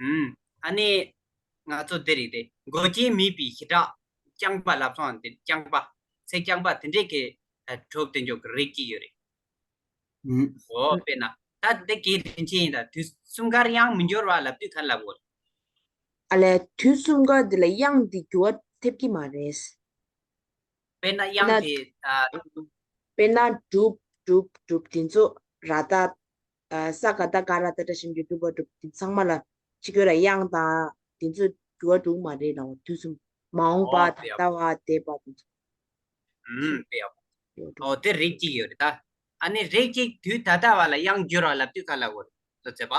ཨུམ། ཨ་ནི། ང་ཚོ་འདི་རེད་དེ། མགོ་ཅན་མེད་པའི་བྱེ་བྲག་རྐྱང་པ་ལབ་སོང་དེ་རྐྱང་པ། ཚིག་རྐྱང་པ་དེ་འདྲས་ཀྱི་ཨ་གྲུབ་དེ་འཇོག་གི་རིགས་ཅིག་ཡོད་རེད། ཨུམ། འོ་དཔེར་ན། ད་འདི་གའི་རིན་ཆེན་ཡིན་ད་དུས་གསུམ་ཀར་དབྱངས་མི་འགྱུར་བ་ལབ་དུས་ག་ལབ་དགོས། ཨ་ལས་དུས་གསུམ་ཀ་འདི་ལ་དབྱངས་འདི་འགྱུར་བ་ཐེབས་ཀྱི་མ་རེད། དཔེར་ན་དབྱངས་དེ་ཨ། དཔེར་ན་གྲུབ་གྲུབ་གྲུབ་དེ་ཚོ་ར་བཏགས། ཨ། ས་ག་བཏགས་སྒ་ར་བཏགས་སྒྲ་ཞབས་ཀྱུ་གྲུབ་པ་གྲུབ་དེ་ཚང་མ་ལ་ཕྱི་སྐྱོད་ལ་དབྱངས་དང་དེ་ཚོ་འགྱུར་བ་འགྲོ་གི་མ་རེད་ལ་དུས་གསུམ་མ་འོངས་པ་ཨོ་ད་དཔེ་ཡག་ལྟ་བ་འདས་པ་དེ་ཚོ། ཨུམ། དཔེ་ཡག་པོ། ཨོ་དེ་རིགས་གཅིག་ཡོད་རེད་ད། ཨ་ནི་རིགས་གཅིག་དུས་ད་ལྟ་བ་ལ་དབྱངས་འགྱུར་བ་ལབ་དུས་ག་ལ་གོ་རེད་ལོ་ཚེ་པ།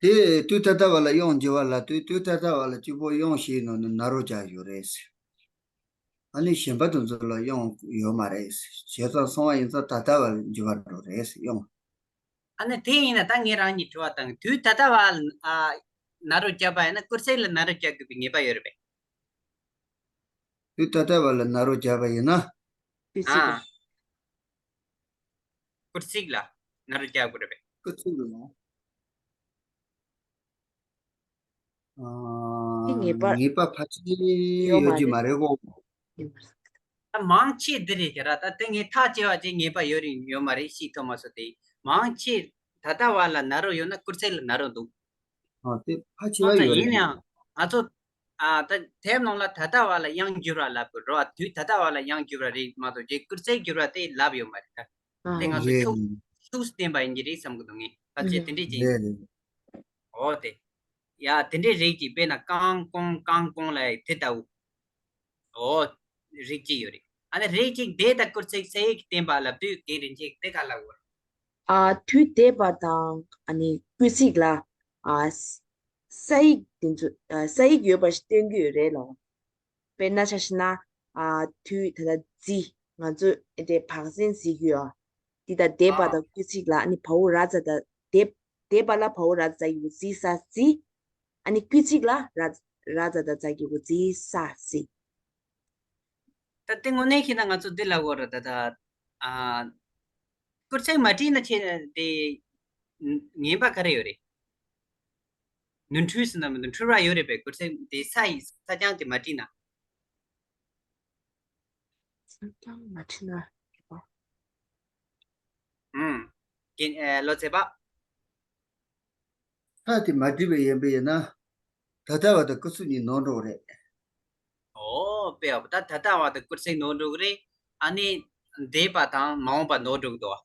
དེ་དུས་ད་ལྟ་བ་ལ་དབྱངས་འགྱུར་བ་ལབ་དུས་དུས་ད་ལྟ་བ་ལ་གཅིག་པོ་དབྱངས་ཤིག་ནང་ནས་ན་རོ་རྒྱག་ཡོད་རེད། ཨ་ནི་གཞན་པ་དེ་ཚོ་ལ་དབྱངས་ཡོད་མ་རེད། བྱས་ཙང་སོང་བ་ཡིན་ཙང་ད་ལྟ་བ་ལ་འགྱུར་བ་འགྲོ་རེད་དབྱངས། ཨ་ནི་དེ་ཡིན་ན་ད་ངས་རང་ཉིད་དྲི་བ་བཏང་། དུས་ད་ལྟ་བ་ལ་ན་རོ་བརྒྱབ་པ་ཡིན་ན་སྐུལ་ཚིག་ལ་ན་རོ་བརྒྱབ་དགོས་པའི་ངེས་པ་ཡོད་རེད་པས། དུས་ད་ལྟ་བ་ལ་ན་རོ་བརྒྱབ་པ་ཡིན་ན། དུས་ཚིག་ཨ། སྐུལ་ཚིག་ལ་ན་རོ་བརྒྱབ་དགོས་རེད་པས། སྐུལ་ཚིག་ལ། ཨ། དེ་ངེས་པར་ངེས་པ་ཕལ་ཆེར་ཡོད་ཡོད་ཀྱི་མ་མ་རེད། རེད་གོ། ཡོད་མ་རེད། ད་མང་ཆེ་འདི་རེད་ཁྱེད་ར། ད་དེ་ངས་ཐག་བཅད་པ་ཅིག་ངེས་པ་ཡོད་རེད་ཡོད་མ་རེད་ཤེས་ཐུབ་མ་སོང་། དེ་མང་ཆེ་ད་ལྟ་བ་ལ་ན་རོ་ཡོད་ན་སྐུལ་ཚིག་ལ་ན་རོ་འདུག་ཨ། དེ་ཕལ་ཆེ་བ་ཡོད་རེད། ཡིན་ཡང་ང་ཚོ་ཨ་ད་དེབ་ནང་ལ་ད་ལྟ་བ་ལ་དབྱངས་འགྱུར་བ་ལབ་དགོས་རེད་བ། དུས་ད་ལྟ་བ་ལ་དབྱངས་འགྱུར་བ་རེད་མ་གཏོགས་རྗེས་སྐུལ་ཚིག་འགྱུར་བ་དེ་ལབ་ཡོད་མ་རེད་ད། དེ་ང་ཚོ་རེད། ཤུགས་ཤུགས་བསྟན་པ་ཡིན་གྱི་རེད་བསམ་གྱི་འདུག་ངས་ཕལ་ཆེར་དེ་འདྲས་ཀྱི། རེད་རེད། འོ་དེ། ཡ་དེ་འདྲས་རིགས་ཀྱི་དཔེར་ན་རྐང་རྐོང་རྐང་རྐོང་ལ་དེ་ལྟ་བུ། འོ། རིགས་གཅིག་ཡོད་རེད། ཨ་ནི་རིགས་གཅིག་འདས་དང་སྐུལ་ཚིག་ས་ཡིག་བསྟན་པ་ལབ་དུས་རྒན་རིན་ཆེན་དེ་ག་ལ་གོ་རེད། ཨ། དུས་འདས་པ་དང་ཨ་ནི་སྐུལ་ཚིག་ལ་ཨ་ས་ཡིག་དེ་ཚོ་ཨ་ས་ཡིག་ཡོད་པ་ཞིག་སྟོན་གྱི་ཡོད་རེད་ལོ། དཔེར་ན་ཆ་བཞག་ན་ཨ་དུས་ད་ལྟ་རྫི་ང་ཚོས་ཨེ་དེ་བག་ཟན་རྫི་གི་ཡོད། འདི་དང་འདས་པ་ཨ། དང་སྐུལ་ཚིག་ལ་ཨ་ནི་བའོ་ར་ཛ་ད་འདས་འདས་པ་ལ་བའོ་ར་ཛ་ཡོད་རྫི་ས་རྫི། ཨ་ནི་སྐུལ་ཚིག་ལ་ར་ར་ཛ་ད་ཛ་གི་གུ་རྫི་ས་རྫི། ད་དེ་དངོས་གནས་ཤེས་ན་ང་ཚོ་འདི་ལ་གོ་ར་ད་ད། ཨ། སྐུལ་ཚིག་མ་བྲིས་ན་ཆེ་དེ་ངན་པ་ག་རེ་ཡོད་རེད། ནོར་འཁྲུལ་ཟེར་ན་མི་འདུག་འཁྲུལ་བ་ཡོད་རེད་པས། སྐུལ་ཚིག་དེ་ས་ཡི་ས་རྐྱང་དེ་མ་བྲིས་ན། ས་རྐྱང་མ་བྲིས་ན། ཨུམ། རྒན་ཨེ་ལོ་ཚེ་པ། ས་དེ་མ་བྲིས་པ་ཡིན་པ་ཡིན་ན། ད་ལྟ་བ་དང་སྐུལ་ཚིག་གཉིས་ནོར་འགྲོ་གི་རེད། ཨོ་དཔེ་ཡག་པོ། ད་ད་ལྟ་བ་དང་སྐུལ་ཚིག་ནོར་འགྲོ་གི་རེད། ཨ་ནི་འདས་པ་དང་མ་འོངས་པ་ནོར་འགྲོ་གི་འདུག་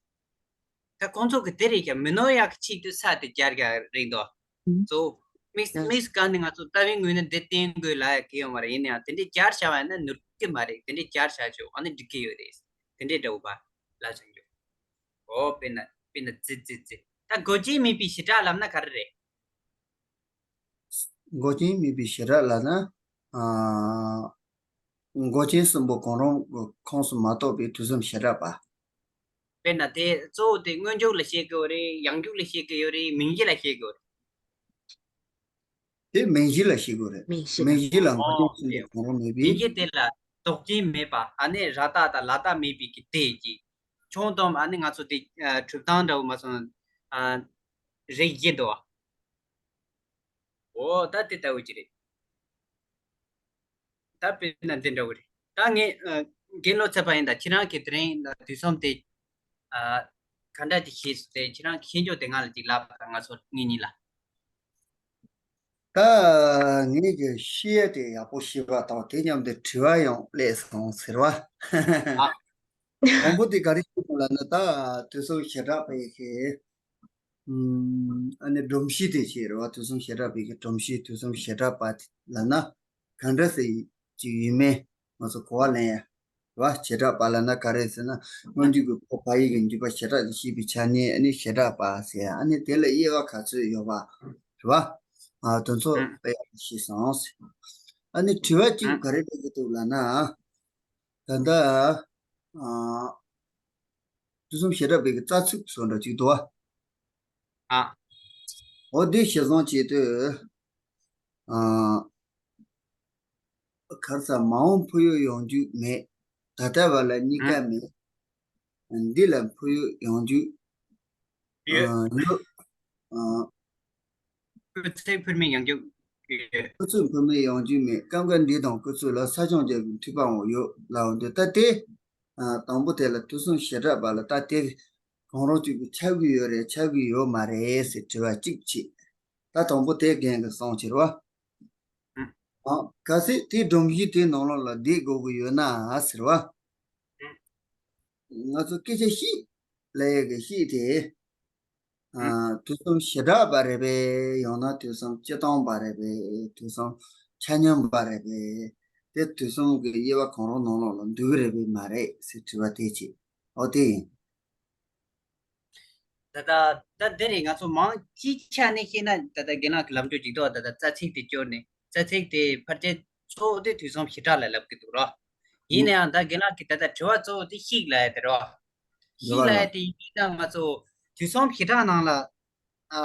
ད་ཁོང་ཚོ་གི་དེ་རེད་ཀྱང་མི་ནོར་ཡག་གི་ཆེད་དུ་ས་དེ་སྦྱར་ག་རེད་འདུག་གཙོ་བོ་དམིགས་དམིགས་སུ་བཀར་ནས་ང་ཚོ་རྩ་བའི་ངོས་ནས་འདི་བསྟན་དགོས་ལབ་ཡག་གི་ཡོད་མ་རེད། ཡིན་ན་ཡང་དེ་འདྲས་སྦྱར་བྱ་བ་ཡིན་ན་ནོར་གི་མ་རེད། དེ་འདྲས་སྦྱར་བྱ་ཆོག་ཨ་ནི་འགྲིག་གི་ཡོད་རེད། དེ་འདྲས་འདྲ་བོ་པ་ལ་བྱང་ཆུབ། ཨོ་དཔེར་ན་དཔེར་ན་ཙི་ཙི་ཙི། ད་མགོ་ཅན་མེད་པའི་བྱེ་བྲག་ལབ་ན་ག་རེ་རེད། མགོ་ཅན་མེད་པའི་བྱེ་བྲག་ལབ་ན། ཨ། མགོ་ཅན་གསུམ་པོ་གང་རུང་གི་ཁོངས་སུ་མ་གཏོགས་པའི་དུས་གསུམ་བྱེ་བྲག་པ། དཔེར་ན་དེ་གཙོ་བོ་དེ་སྔོན་འཇུག་ལ་བཤད་ཀྱི་ཡོད་རེད། ཡང་འཇུག་ལ་བཤད་ཀྱི་ཡོད་རེད། མིང་གཞི་ལ་བཤད་ཀྱི་ཡོད་རེད། དེ་མིང་གཞི་ལ་བཤད་དགོས་རེད། མིང་གཞི་ལ། མིང་གཞི་ལ་མགོ་ཅན་ཨོ་གསུམ་དེ་གང་རུང་མེད་པའི། མིང་གཞི་དེ་ལ་ལྡོག་ཅན་མེད་པ། ཨ་ནི་ར་བཏགས་དང་ལ་བཏགས་མེད་པའི་གི་དེ་གཅིག་ཆུང་དུམ་ཨ་ནི་ང་ཚོ་དེ་ཨ་གྲུབ་སྟངས་འདྲ་བོ་མ་སོང་། ཨ་རིགས་བཞི་འདུག་བ། འོ་ད་དེ་ལྟ་བུ་ཅིག་རེད། ད་དཔེར་ན་འདི་འདྲ་བོ་རེད། ད་ངས་ཨ་རྒན་ལོ་ཚད་པ་ཡིན་ད། ཁྱེད་རང་གིས་དེ་རིང་ད་དུས་གསུམ་དེ་ཨ་ག་འདྲ་ཅིག་ཤེས་སོང་དེ། ཁྱེད་རང་གི་ཤེས་འཇོག་དེ་ང་ལ་ཅིག་ལབ་དང་། ང་ཚོ་ངེད་གཉིས་ལ། ད་ངེད་ཀྱི་ཤེས་ཡ་དེ་ཡག་པོ་ཤེས་པ་དང་། དེ་མཉམ་དུ་དྲི་བ་ཡང་སླེབས་སོང་ཟེར་བ། ཨ། དང་པོ་དེ་ག་རེ་ཤེས་སོང་ལབ་ན། ད་དུས་གསུམ་བྱེ་བྲག་པའི་གི་ཨ་ནི་སྒྲོམ་གཞི་དེ་ཅིག་རེད་བ། དུས་གསུམ་བྱེ་བྲག་པའི་གི་སྒྲོམ་གཞི། དུས་གསུམ་བྱེ་བྲག་པ་ལབ་ན་ག་འདྲ་ཟེར་གྱི་ཡོད་མེད་ང་ཚོ་གོ་བ་ལེན་ཡ་རེད་བ། བྱེ་བྲག་པ་ལབ་ན་ག་རེ་ཟེར་ན། སྔོན་འཇུག་གི་ཕོ་བ་ཡིག་གི་འཇུག་པ་བྱེ་བྲག་ཏུ་ཤེས་པའི་ཆ་ནས་ཨ་ནི་བྱེ་བྲག་པ་ཟེར། ཨ་ནི་དེ་ལ་དབྱེ་བ་ག་ཚོད་ཡོད་པ་རེད་བ། ཨ་དེ་ཚོ་དཔེ་ཡག་པོ་ཤེས་སོང་ཟེར། ཨ་ནི་དྲི་བ་གཅིག་ག་རེ་སླེབས་ཀྱི་འདུག་ལབ་ན། ད་ལྟ་ཨ་དུས་གསུམ་བྱེ་བྲག་པའི་གི་རྩ་ཚིག་བཟོ་འདྲ་ཅིག་འདུག་བ། ཨ། འོ་དེ་གཞིར་བཟུང་བྱས་དུས། ཨ། ག་རེ་ཟེར། མ་འོངས་འཕོ་ཡུལ་ཡོང་རྒྱུ་མེད། ད་ལྟ་བ་ལ་གཉིས་ཀ་མེད། འདི་ལ་འཕོ་ཡུལ་ཡོང་རྒྱུ་ཡོད། ཨ་ཡོད། ཨ། སྐུལ་ཚིག་འཕུལ་མིན་ཡོང་རྒྱུ་ཡོད། སྐུལ་ཚིག་འཕུལ་མིན་ཡོང་རྒྱུ་མེད། སྐབས་འགར་འདི་དང་སྐུལ་ཚིག་ལ་ས་སྐྱོང་རྒྱག་པའི་འཐུས་པའང་ཡོད་ལབ་འདུག་ད་དེ་ཨ་དང་པོ་དེ་ལ་དུས་གསུམ་བྱེ་བྲག་པ་ལ་ད་དེ་གང་རུང་གཅིག་ཏུ་ཁྱབ་ཀྱི་ཡོད་རེད། ཁྱབ་ཀྱི་ཡོད་མ་རེད་ཟེར་དྲི་བ་གཅིག་བྱས། ད་དང་པོ་དེ་རྒན་གྱིས་གསུངས་ཕྱིར་བ། ཨ། གལ་སྲིད་དེ་སྒྲོམ་གཞི་དེའི་ནང་ལོགས་ལ་བསྡད་དགོས་ཀྱི་ཡོད་ན་ཟེར་བ། ང་ཚོ་སྐད་ཆ་བཤད་ལབ་ཡས་ཀྱི་བཤད་དེ། ཨ། དུས་གསུམ་བྱེ་བྲག་པ་རེད་པས། ཡང་ན་དུས་གསུམ་སྤྱིར་བཏང་པ་རེད་པས། དུས་གསུམ་ཆ་མཉམ་པ་རེད་པས། དེ་དུས་གསུམ་གྱི་དབྱེ་བ་གང་རུང་ནང་ལོགས་ལ་འདུ་གི་རེད་པས་མ་རེད་ཟེར་དྲི་བ་དེ་བྱས། འོ་དེ་ཡིན། ད་ལྟ་ད་འདི་རེད། ང་ཚོ་མང་སྤྱིའི་ཆ་ནས་བཤད་ན། ད་ལྟ་རྒན་ལགས་ཀྱི་ལམ་འགྲོ་ཅིག་འདུག་ད་ལྟ་རྩ་ཚིག་དེ་སྐྱོར་ནས། རྩ་ཚིག་དེ་ཕལ་ཆེར་གཙོ་བོ་དེ་དུས་གསུམ་བྱེ་བྲག་ལ་ལབ་ཀྱི་འདུག་རོ། ཡིན་ནའང་ད་རྒན་ལགས་ཀྱིས་ད་ལྟ་དྲི་བ་གཙོ་བོ་དེ་བཤད་ལབ་ཡ་དེ་རོ། བཤད་ལབ་ཡ་དེ་ཡིན་ན་ང་ཚོ་དུས་གསུམ་བྱེ་བྲག་ནང་ལ་ཨ་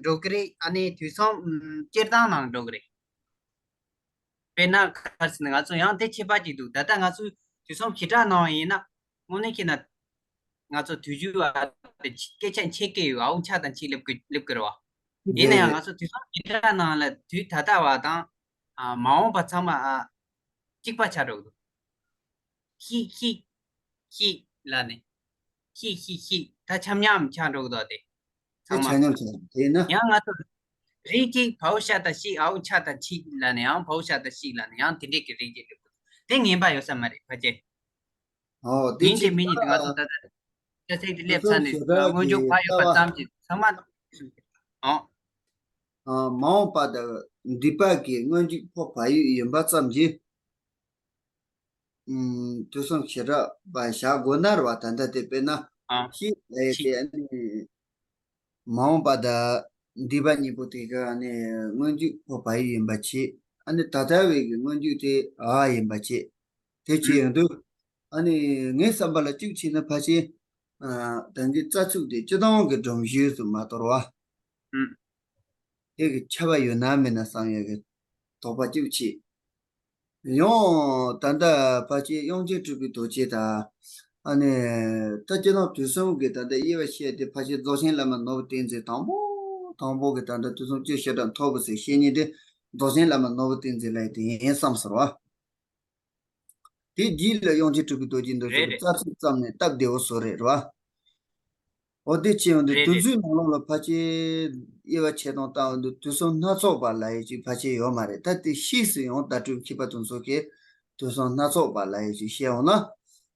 འགྲོ་གི་རེད། ཨ་ནི་དུས་གསུམ་ཨམ་སྤྱིར་བཏང་ནང་འགྲོ་གི་རེད། དཔེར་ན་ག་རེ་ཟེར་ན། ང་ཚོ་ཡང་དེ་ཁྱད་པར་ཅིག་འདུག་ད་ལྟ་ང་ཚོ་དུས་གསུམ་བྱེ་བྲག་ནང་ཡིན་ན། དངོས་གནས་བཤད་ན་ང་ཚོ་དུས་རྒྱུན་བ་དེ་སྐད་ཆ་འཆད་ཀྱི་ཡོད། ཨ་འོ་ཆ་དང་ཆིག་སླེབས་ཀྱི་སླེབས་ཀྱི་རེད་བ། ཡིན་ན་ཡང་ང་ཚོ་དུས་གསུམ་བྱེ་བྲག་ནང་ལ་དུས་ད་ལྟ་བ་དང་ཨ་མ་འོངས་པ་ཚང་མ་ཨ་གཅིག་པ་ཆགས་འགྲོ་གི་འདུག་ཤིག་ཤིག་ཤིག་ལབ་ནས། ཤིག་ཤིག་ཤིག་ད་ཆ་མཉམ་ཆགས་འགྲོ་གི་འདུག་དེ་དེ་ཚང་མ་ཆ་མཉམ་ཆགས། དེས་ན། ཡང་ང་ཚོ་རིགས་གཅིག་བའོ་ཤ་ད་ཤིག་ཨའོ་ཆ་ད་ཆིག་ལབ་ནས་ཡང་བའོ་ཤ་ད་ཤིག་ལབ་ནས་ཡང་དེ་འདྲས་ཀྱི་རིགས་གཅིག་འགྲོ་གི་འདུག་དེ་ངན་པ་ཡོད་ས་མ་རེད་ཕལ་ཆེར། ཨོ་དེ་ཡིན་གཅིག་དེ་མིན་གཉིས་དེ་ང་ཚོ་ད་ལྟ་ཆ་ཚིག་དེ་སླེབས་ཚར་ནས་སྔོན་འཇུག་ཕ་ཡོད་པ་ཙམ་གྱིས་ཚང་མ། ཨོ། ཨ་མ་འོངས་པ་དང་འདས་པ་གི་སྔོན་འཇུག་ཕོ་བ་ཡིག་ཡིན་པ་ཙམ་གྱིས། ཨུམ། དུས་གསུམ་བྱེ་བྲག་པ་བཞག་དགོས་ན་རེད་བ། ད་ལྟ་དེ་དཔེར་ན་ཨ་ཤིག་ལབ་ཡས་ཤིག་དེ་ཨ་ནི་མ་འོངས་པ་དང་འདས་པ་གཉིས་པོ་དེ་ག་ཨ་ནི་སྔོན་འཇུག་ཕོ་བ་ཡིག་ཡིན་པ་བྱས། ཨ་ནི་ད་ལྟ་བའི་གི་སྔོན་འཇུག་དེ་འ་ཡིན་པ་བྱས། དེ་བྱས་ཡོང་དུས་ཨ་ནི་ངའི་བསམ་པ་ལ་གཅིག་བྱས་ན་ཕལ་ཆེར་ཨ་ད་གིན་རྩ་ཚིག་དེ་སྤྱིར་བཏང་གི་སྒྲོམ་གཞི་སུ་མ་གཏོགས་རེད་བ། ཨུམ། དེ་གི་ཁྱབ་པ་ཡོད་ན་མེད་ན་བསམ་ཡས་ཀྱི་དོགས་པ་གཅིག་བྱས། ཡང་ད་ལྟ་ཕལ་ཆེར་དབྱངས་ཅན་གྲུབ་པའི་རྡོ་རྗེ་དང་། ཨ་ནི་ད་སྤྱིར་བཏང་དུས་གསུམ་གྱི་ད་ལྟ་དབྱེ་བ་བཤད་དེ་ཕལ་ཆེར་རྫོགས་ཆེན་བླ་མ་ནོར་བུ་བསྟན་འཛིན་དང་པོ་དང་པོ་གི་ད་ལྟ་དུས་གསུམ་སྤྱི་བཤད་གྲངས་ཐོབ་པོ་ཟེར་བཤད་མཁན་དེ་རྫོགས་ཆེན་བླ་མ་ནོར་བུ་བསྟན་འཛིན་ལབ་ཡས་དེ་ཡིན་བསམ་ཟེར་བ། དེ་རྗེས་ལ་དབྱངས་ཅན་གྲུབ་པའི་རྡོ་རྗེ་འདི་ཚོ་རེད་གི་རེད། རྩ་ཚིག་ཙམ་ནས་སྟབས་བདེ་བོ་བཟོ་རེད་རེད་བ། འོ་དེ་བྱས་ཡོང་དུས་རེད་དེ་རེད། ཚོའི་ནང་ལོགས་ལ་ཕལ་ཆེར་དབྱེ་བ་ཕྱེ་སྟངས་ལྟ་ཡོང་དུས་དུས་གསུམ་སྣ་ཚོགས་པ་ལབ་ཡས་ཅིག་ཕལ་ཆེར་ཡོད་མ་རེད། ད་དེ་ཕྱིས་སུ་ཡང་ད་སྤྲུལ་མཁས་པ་དེ་ཚོ་གིས་དུས་གསུམ་སྣ་ཚོགས་པ་ལབ་ཡས་ཅིག་བཤད་འོང་ན།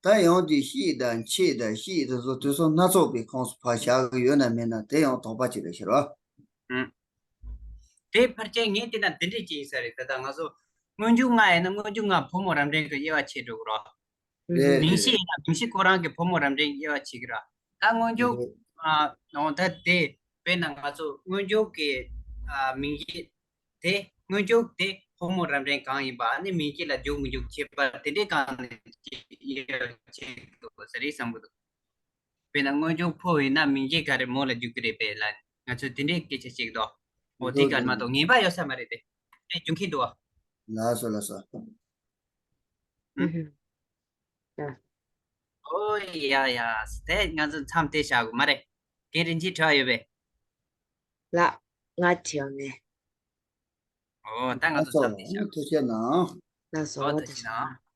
ད་ཡང་དེ་ཤིག་དང་ཆིག་དང་ཤིག་དེ་ཚོ་དུས་གསུམ་སྣ་ཚོགས་པའི་ཁོངས་སུ་ཕར་བཞག་གི་ཡོད་ན་མེད་ན་དེ་ཡང་དོགས་པ་ཅིག་རེད་ཤག་ར། ཨང་། དེ་ཕལ་ཆེར་ངས་བལྟས་ན་འདི་འདྲས་ཅིག་ཡིན་ས་རེད། ད་ལྟ་ང་ཚོ་སྔོན་འཇུག་ལྔ་ཡིན་ན་སྔོན་འཇུག་ལྔ་ཕོ་མོ་རབ་འབྲིང་གི་དབྱེ་བ་ཕྱེ་འགྲོ་གི་ར། རེད་མིང་གཞི་རེད། ཡིན་ན་མིང་གཞི་ཁོ་རང་གི་ཕོ་མོ་རབ་འབྲིང་དབྱེ་བ་ཕྱེ་གི་ར། ད་སྔོན་འཇུག་རེད། ཨ་ནོ་ད་དེ་དཔེར་ན་ང་ཚོ་སྔོན་འཇུག་གི་ཨ་མིང་གཞི་དེ་སྔོན་འཇུག་དེ་ ཕོ་མོ་རབ་འབྲིང་གང་ཡིན་པ་ཨ་ནི་མིང་གཅིག་ལ་འཇུག་མི་འཇུག་ཁྱད་པར་དེ་འདྲའི་སྒང་ནས་ཡོད་ཆེད་དུ་ཟེར་རེད་བསམ་གི་འདུག་དཔེར་ན་སྔོན་བྱུང་ཕོ་ཡིན་ན་མིང་གཅིག་ག་རེ་མོ་ལ་འཇུག་གི་རེད་པས་ལ། ང་ཚོས་དེ་འདྲའི་སྐད་ཆ་བཤད་ཀྱི་འདུག་འོ་དེ་ག་མ་གཏོགས་ངེས་པ་ཡོད་ས་མ་རེད་དེ། དེ་འཇུག་གི་འདུག་ལགས་སོ་ལགས་སོ། ཨུ་ཧུ། ཨོ་ཡ་ཡ། དེ་ང་ཚོ་མཚམས་དེ་བཞག་དགོས་མ་རེད། རྒན་རིན་ཆེན་དྲི་བ་ཡོད་པས། ལགས། ང་དྲི་བ་མེད། ཨོ་ད་ང་ཚོ་མཚམས་དེ་བཞག་དགོས། ཐུགས་རྗེ་གནང་། ལགས་སོ། ཨོ་ཐུགས་རྗེ་གནང་།